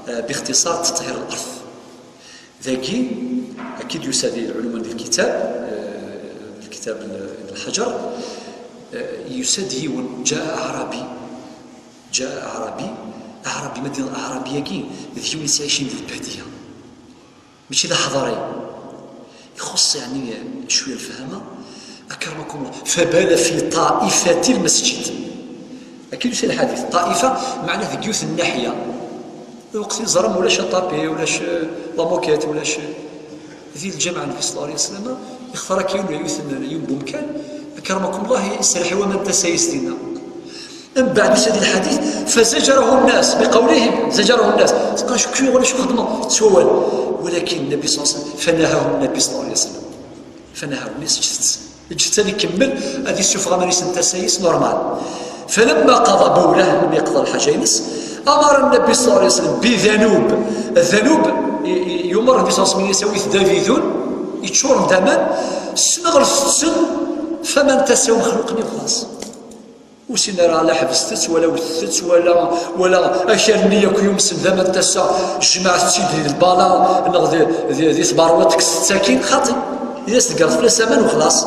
آه، باختصار تطهير الأرض. ذاكي أكيد يسادي العلماء ديال الكتاب، آه، الكتاب ال-، ابن حجر، آه، يسادي ون-، جاء أعرابي، جاء أعرابي، أعرابي مدينة الأعرابية كي ذيونس عايشين في البادية، ماشي ذا حضاري، يخص يعني شوية الفهمة، أكرمكم الله، فبال في طائفة المسجد. أكيد يسال الحديث، طائفة معناه ذيك يوث الناحية. وقت يزرم ولاش طابي، ولاش لاموكيت، ولاش ذي الجامعة النبي صلى الله عليه وسلم، يختار كيون يوث يوم بمكان، أكرمكم الله، يسرح ومن تسيس دينا. من بعد سيد الحديث، فزجره الناس بقولهم، زجره الناس. قال: "شو كيو ولا شو خدمة؟" سؤال. ولكن النبي صلى الله عليه وسلم فنهاهم النبي صلى الله عليه وسلم. فنهاهم الناس جثت. جثت اللي كمل، هذه السفرة من اسم تسيس نورمال. فلما قضى بوله، لم يقضى الحاجة ينس، أمر النبي صلى الله عليه وسلم بذنوب. الذنوب ي-، ي-، يمر النبي صلى الله عليه وسلم يسوي دافيدون، يتشور دما، سنغر السن، فمن تساوي مخلوق خلاص. وسين راه لا حبستت ولا وثت ولا، ولا أكل النية كل يوم سن ذا ما تسا جمعت سيدي البالا نغ ذي، ذي، ذي تباروتك ستاكين خاطي. إذا استقرت في السمن وخلاص.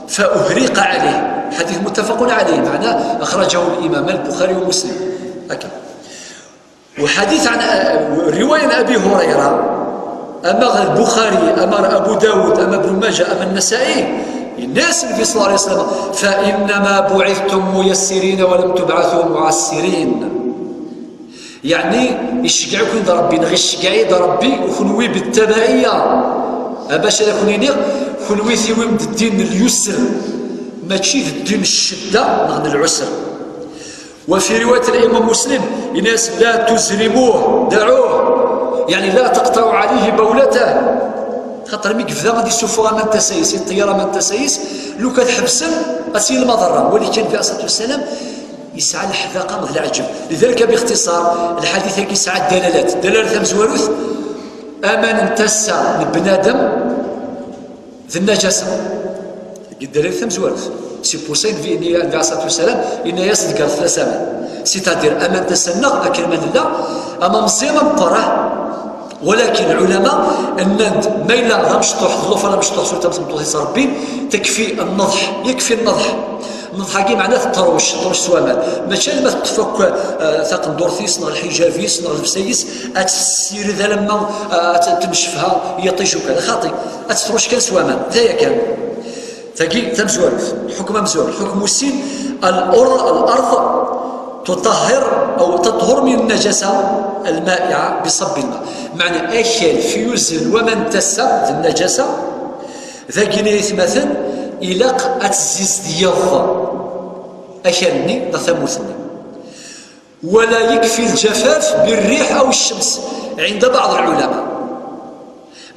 فأهريق عليه. حديث متفق عليه، معناه أخرجه الإمام البخاري ومسلم. هكذا. وحديث عن، رواية عن أبي هريرة، أما البخاري، أما أبو داود، أما ابن ماجه، أما النسائي، Yenna-yas Nnbi ṣella Llahu ɛalayhi wa sallam: "Fa innama buɛithtum muyassirin wa lam tubɛathu muɛassirin." Yeɛni, iceggeɛ-iken-id Ṛebbi, neɣ iceggeɛ-id Ṛebbi, u kenwi, bittabaɛiyya. A bac ara ken-iniɣ, kenwi tiwim-d ddin n lyusr, mačči d ddin n ccedda neɣ n lɛusr. Wa fi riwayat Imam Muslim, yenna-yas: "La tuzrimuh, daɛuh." Yeɛni, la taqṭaɛu ɛalayhi bawlatah. Xaṭer mi yebda ad isuffeɣ aman n tasa-is, iṭṭeyyar aman n tasa-is, lukan tḥebsem, ad tt-yili lmaḍerra. Walakin Nnbi ṣella Llahu ɛalayhi wa sallam yesɛa leḥdaqa d leɛǧeb. Lidalika, bixtiṣar, lḥadit-agi yesɛa ddalalat. Ddalalat tamezwarut, aman n tasa n bnadem d nnajasa. Deg ddalalat tamezwarut. C'est pour ça i Nnbi, Nnbi ṣella Llahu ɛalayhi wa sallam, yenna-yas: "Ḍeggret fell-as aman." C'est-à-dire, aman n tasa-nneɣ, akken ma nella, ama meẓẓi, ama meqqer, ah. Walakin lɛulama nnan-d, ma yella d amecṭuḥ, d llufan amecṭuḥ, surtout am tmeṭṭut yettṛebbin, tekfi nneḍḥ, yekfi nneḍḥ. Nneḍḥ-agi meɛna teṭṭruc, teṭṭruc s waman. Mačči alamma teṭṭef akk, eh, taqendurt-is, neɣ lḥijab-is, neɣ llebsa-is, ad tt-tessired alamma, eh, ad tt-, tennecfha yiṭij ukan. Xaṭi, ad teṭṭruc kan s waman. D aya kan. Tagi tamezwarut, lḥukm amezwaru. Lḥukm wis sin, al-ur-, al-ard tuṭahhir aw taṭhur min nnajasa al-ma'i'a bi ṣabb al-ma'. Meɛna akal f yuzzel n waman n tasa d nnajasa, dagini aytmaten, ilaq ad tezzizdgeḍ akal-nni neɣ tamurt-nni. Wala yekfi ljafaf birriḥ aw ccems ɛinda baɛḍ lɛulama.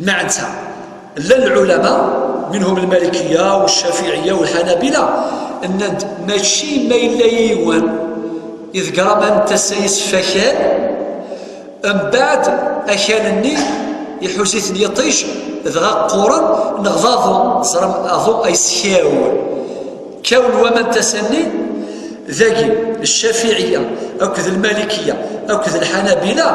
Meɛna llan lɛulama, minhum lmalikiya, wccafiɛiya, wlḥanabila, nnan-d mačči ma yella yiwen iḍegger aman n tasa-is f akal, mbeɛd akal-nni iḥuz-iten yiṭij, dɣa qquren, neɣ d aḍu, ẓrem aḍu ay skaw. Kkawen waman n tasa-nni, dagi, Ccafiɛiya akked Lmalikiya akked Lḥanabila,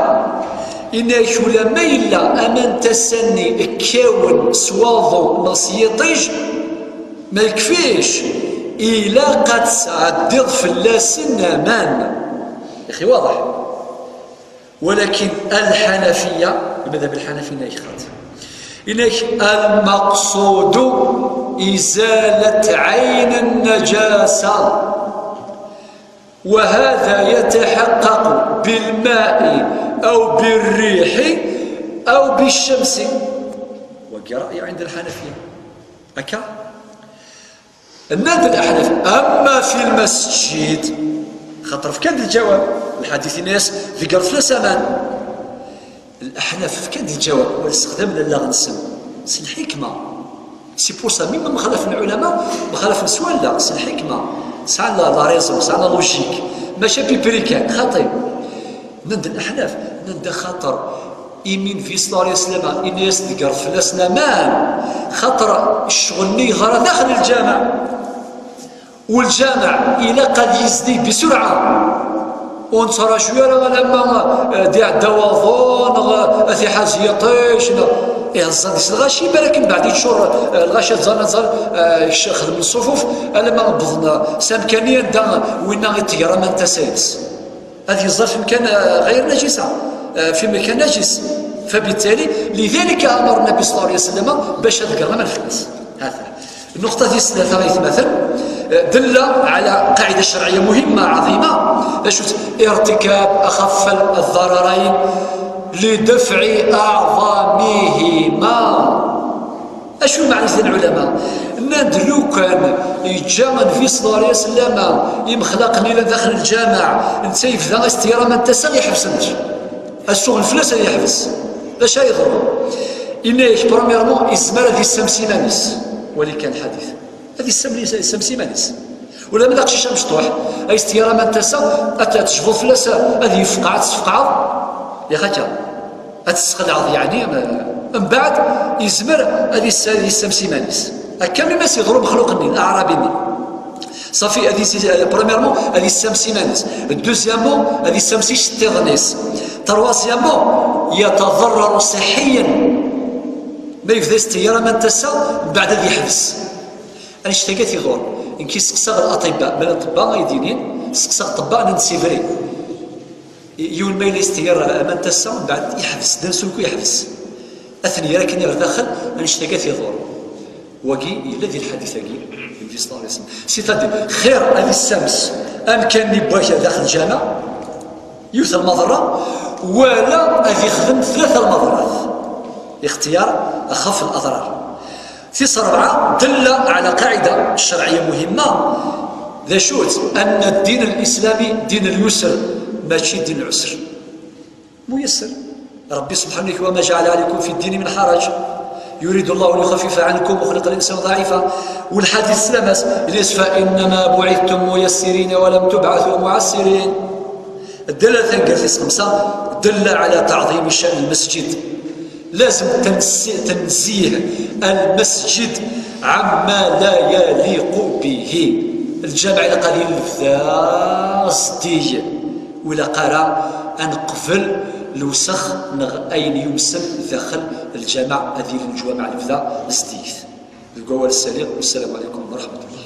inna-k ulamma yella aman n tasa-nni kkawen s waḍu neɣ s yiṭij, ma yekfic, ilaq ad tesɛeddiḍ fell-asen aman. Yaxi waḍeḥ. Walakin Lḥanafiya, lmadhab lḥanafi, inna-k xaṭi. Inna-k: "Lmaqṣudu izalat ɛayn nnajasa, wa hada yataḥaqqaqu bilma'i aw birriḥi aw biccamsi." Wagi ra'y ɛinda Lḥanafiya. Akka? Nnan-d Laḥnaf: "Amma fi lmasjid", xaṭer fkan-d lǧawab, lḥadit inna-yas: "Ḍegger fell-as aman." Laḥnaf fkan-d lǧawab, ur ssexdamen allaɣ-nsen s lḥikma. C'est pour ça, même mxalafen lɛulama, mxalafen s wallaɣ, s lḥikma. Sɛan la, la raison, sɛan la logique. Mačči à peu près kan, xaṭi. Nnan-d Laḥnaf, nnan-d axaṭer imi Nnbi ṣella Llahu ɛalayhi wa sallam inna-yas: "Ḍegger fell-asen aman", xaṭer ccɣel-nni yeḍra daxel lǧameɛ. U lǧameɛ ilaq ad yezdi bisurɛa. Ur nettraǧu ara alamma, eh, d-iɛedda waḍu, neɣ, eh, ad t-iḥaz yiṭij, neɣ iheẓẓa deg-s lɣaci, balak mbeɛd yeččur, eh, lɣaci ad ẓer, ad ẓer, eh, xedmen ṣṣufuf, alamma wwḍen, eh, s amkan-nni anda winna iṭegger aman n tasa-ines. Ad yeẓẓal fi mkan, eh, ɣayr najisa, eh, fi mkan najis. Fabittali, lidalika amar Nnabi ṣella Llahu ɛalayhi wa sallam bac ad ḍeggren aman fell-as. Hata. Nnuqṭa tis tlata, aytmaten, eh, dalla ɛla qaɛida ccerɛiyya muhimma, ɛaḍima. D acu-tt? Irtikab axaff ḍḍararayn lidafɛi aɛḍamihima. Acu meɛna-s lɛulama? Nnan-d lukan yeǧǧa Nnbi ṣella Llahu ɛalayhi wa sallam imexlaqen yellan daxel lǧameɛ, netta yebda iṭṭegger aman n tasa, iḥbes-tt. Asuɣel fell-as ad yeḥbes. D acu ay yeḍran? Inna-yak, premièrement, izmer ad yessams iman-is. Wali kan lḥadit. Ad yessam-, yessams iman-is. Ulamma d aqcic amecṭuḥ, ay s-tger aman n tasa, ad t-, ad tejbuḍ fell-as, ad yefqeɛ, ad t-tesfeqɛeḍ, yak akka. Ad t-tesxelɛeḍ, yeɛni, m-, mbeɛd, yezmer ad yessa-, ad yessams iman-is. Akka mi mas yeḍru umexluq-nni, aɛrabi-nni. Ṣafi, ad yessi-, premièrement, ad yessams iman-is. Deuxièmement, ad yessams iceṭṭiḍen-is. Troisièmement, yataḍarraru ṣiḥḥiyan. Ma yebda yesteyyer aman n tasa, mbeɛd ad yeḥbes. Annect-agi ad t-iḍurren. Nekk i steqsaɣ l'aṭibba, ma d aṭebba ay d-yinin, steqsaɣ ṭṭebba, nnan-d c'est vrai. Yiwen ma yella yesteyyer aman n tasa, mbeɛd yeḥbes, d ansulku yeḥbes. Ad ten-yerr akken ɣer daxel, annect-agi ad t-iḍurren. Wagi yella di lḥadit-agi, Nnbi ṣalla Llahu ɛalayhi wa sallam. C'est-à-dire, xir ad issames amkan-nni n wakal daxel lǧameɛ, yiwet lmaḍerra, wala ad ixdem tlata lmaḍerrat. Ixtiyar axaf laḍrar. Tis rebɛa, dalla ɛla qaɛida ccerɛiyya muhimma, d acu-tt? Anna ddin lislami din lyusr, mačči din lɛusr. Muyasser. Ṛebbi subḥanahu wa taɛala, وما جعل عليكم في الدين من حرج يريد الله ليخفف عنكم وخلق الإنسان ضعيفا. Walḥadit s lamas, ilis, فإنما بعثتم ميسرين ولم تبعثوا معسرين. Ddala taneggarut tis xemsa, dalla ɛla taɛḍimi ccan lmasǧid. Lazem tenzi-, tenzih lmasǧid ɛamma la yaliqu bihi. Lǧameɛ ilaq ad yili lebda zeddig. Ur ilaq ara ad neqbel lewsex neɣ ayen yumsen daxel lǧameɛ, ad yili leǧwameɛ lebda zeddiget. Deg wawal ssali, wassalamu ɛalaykum wa raḥmatullah.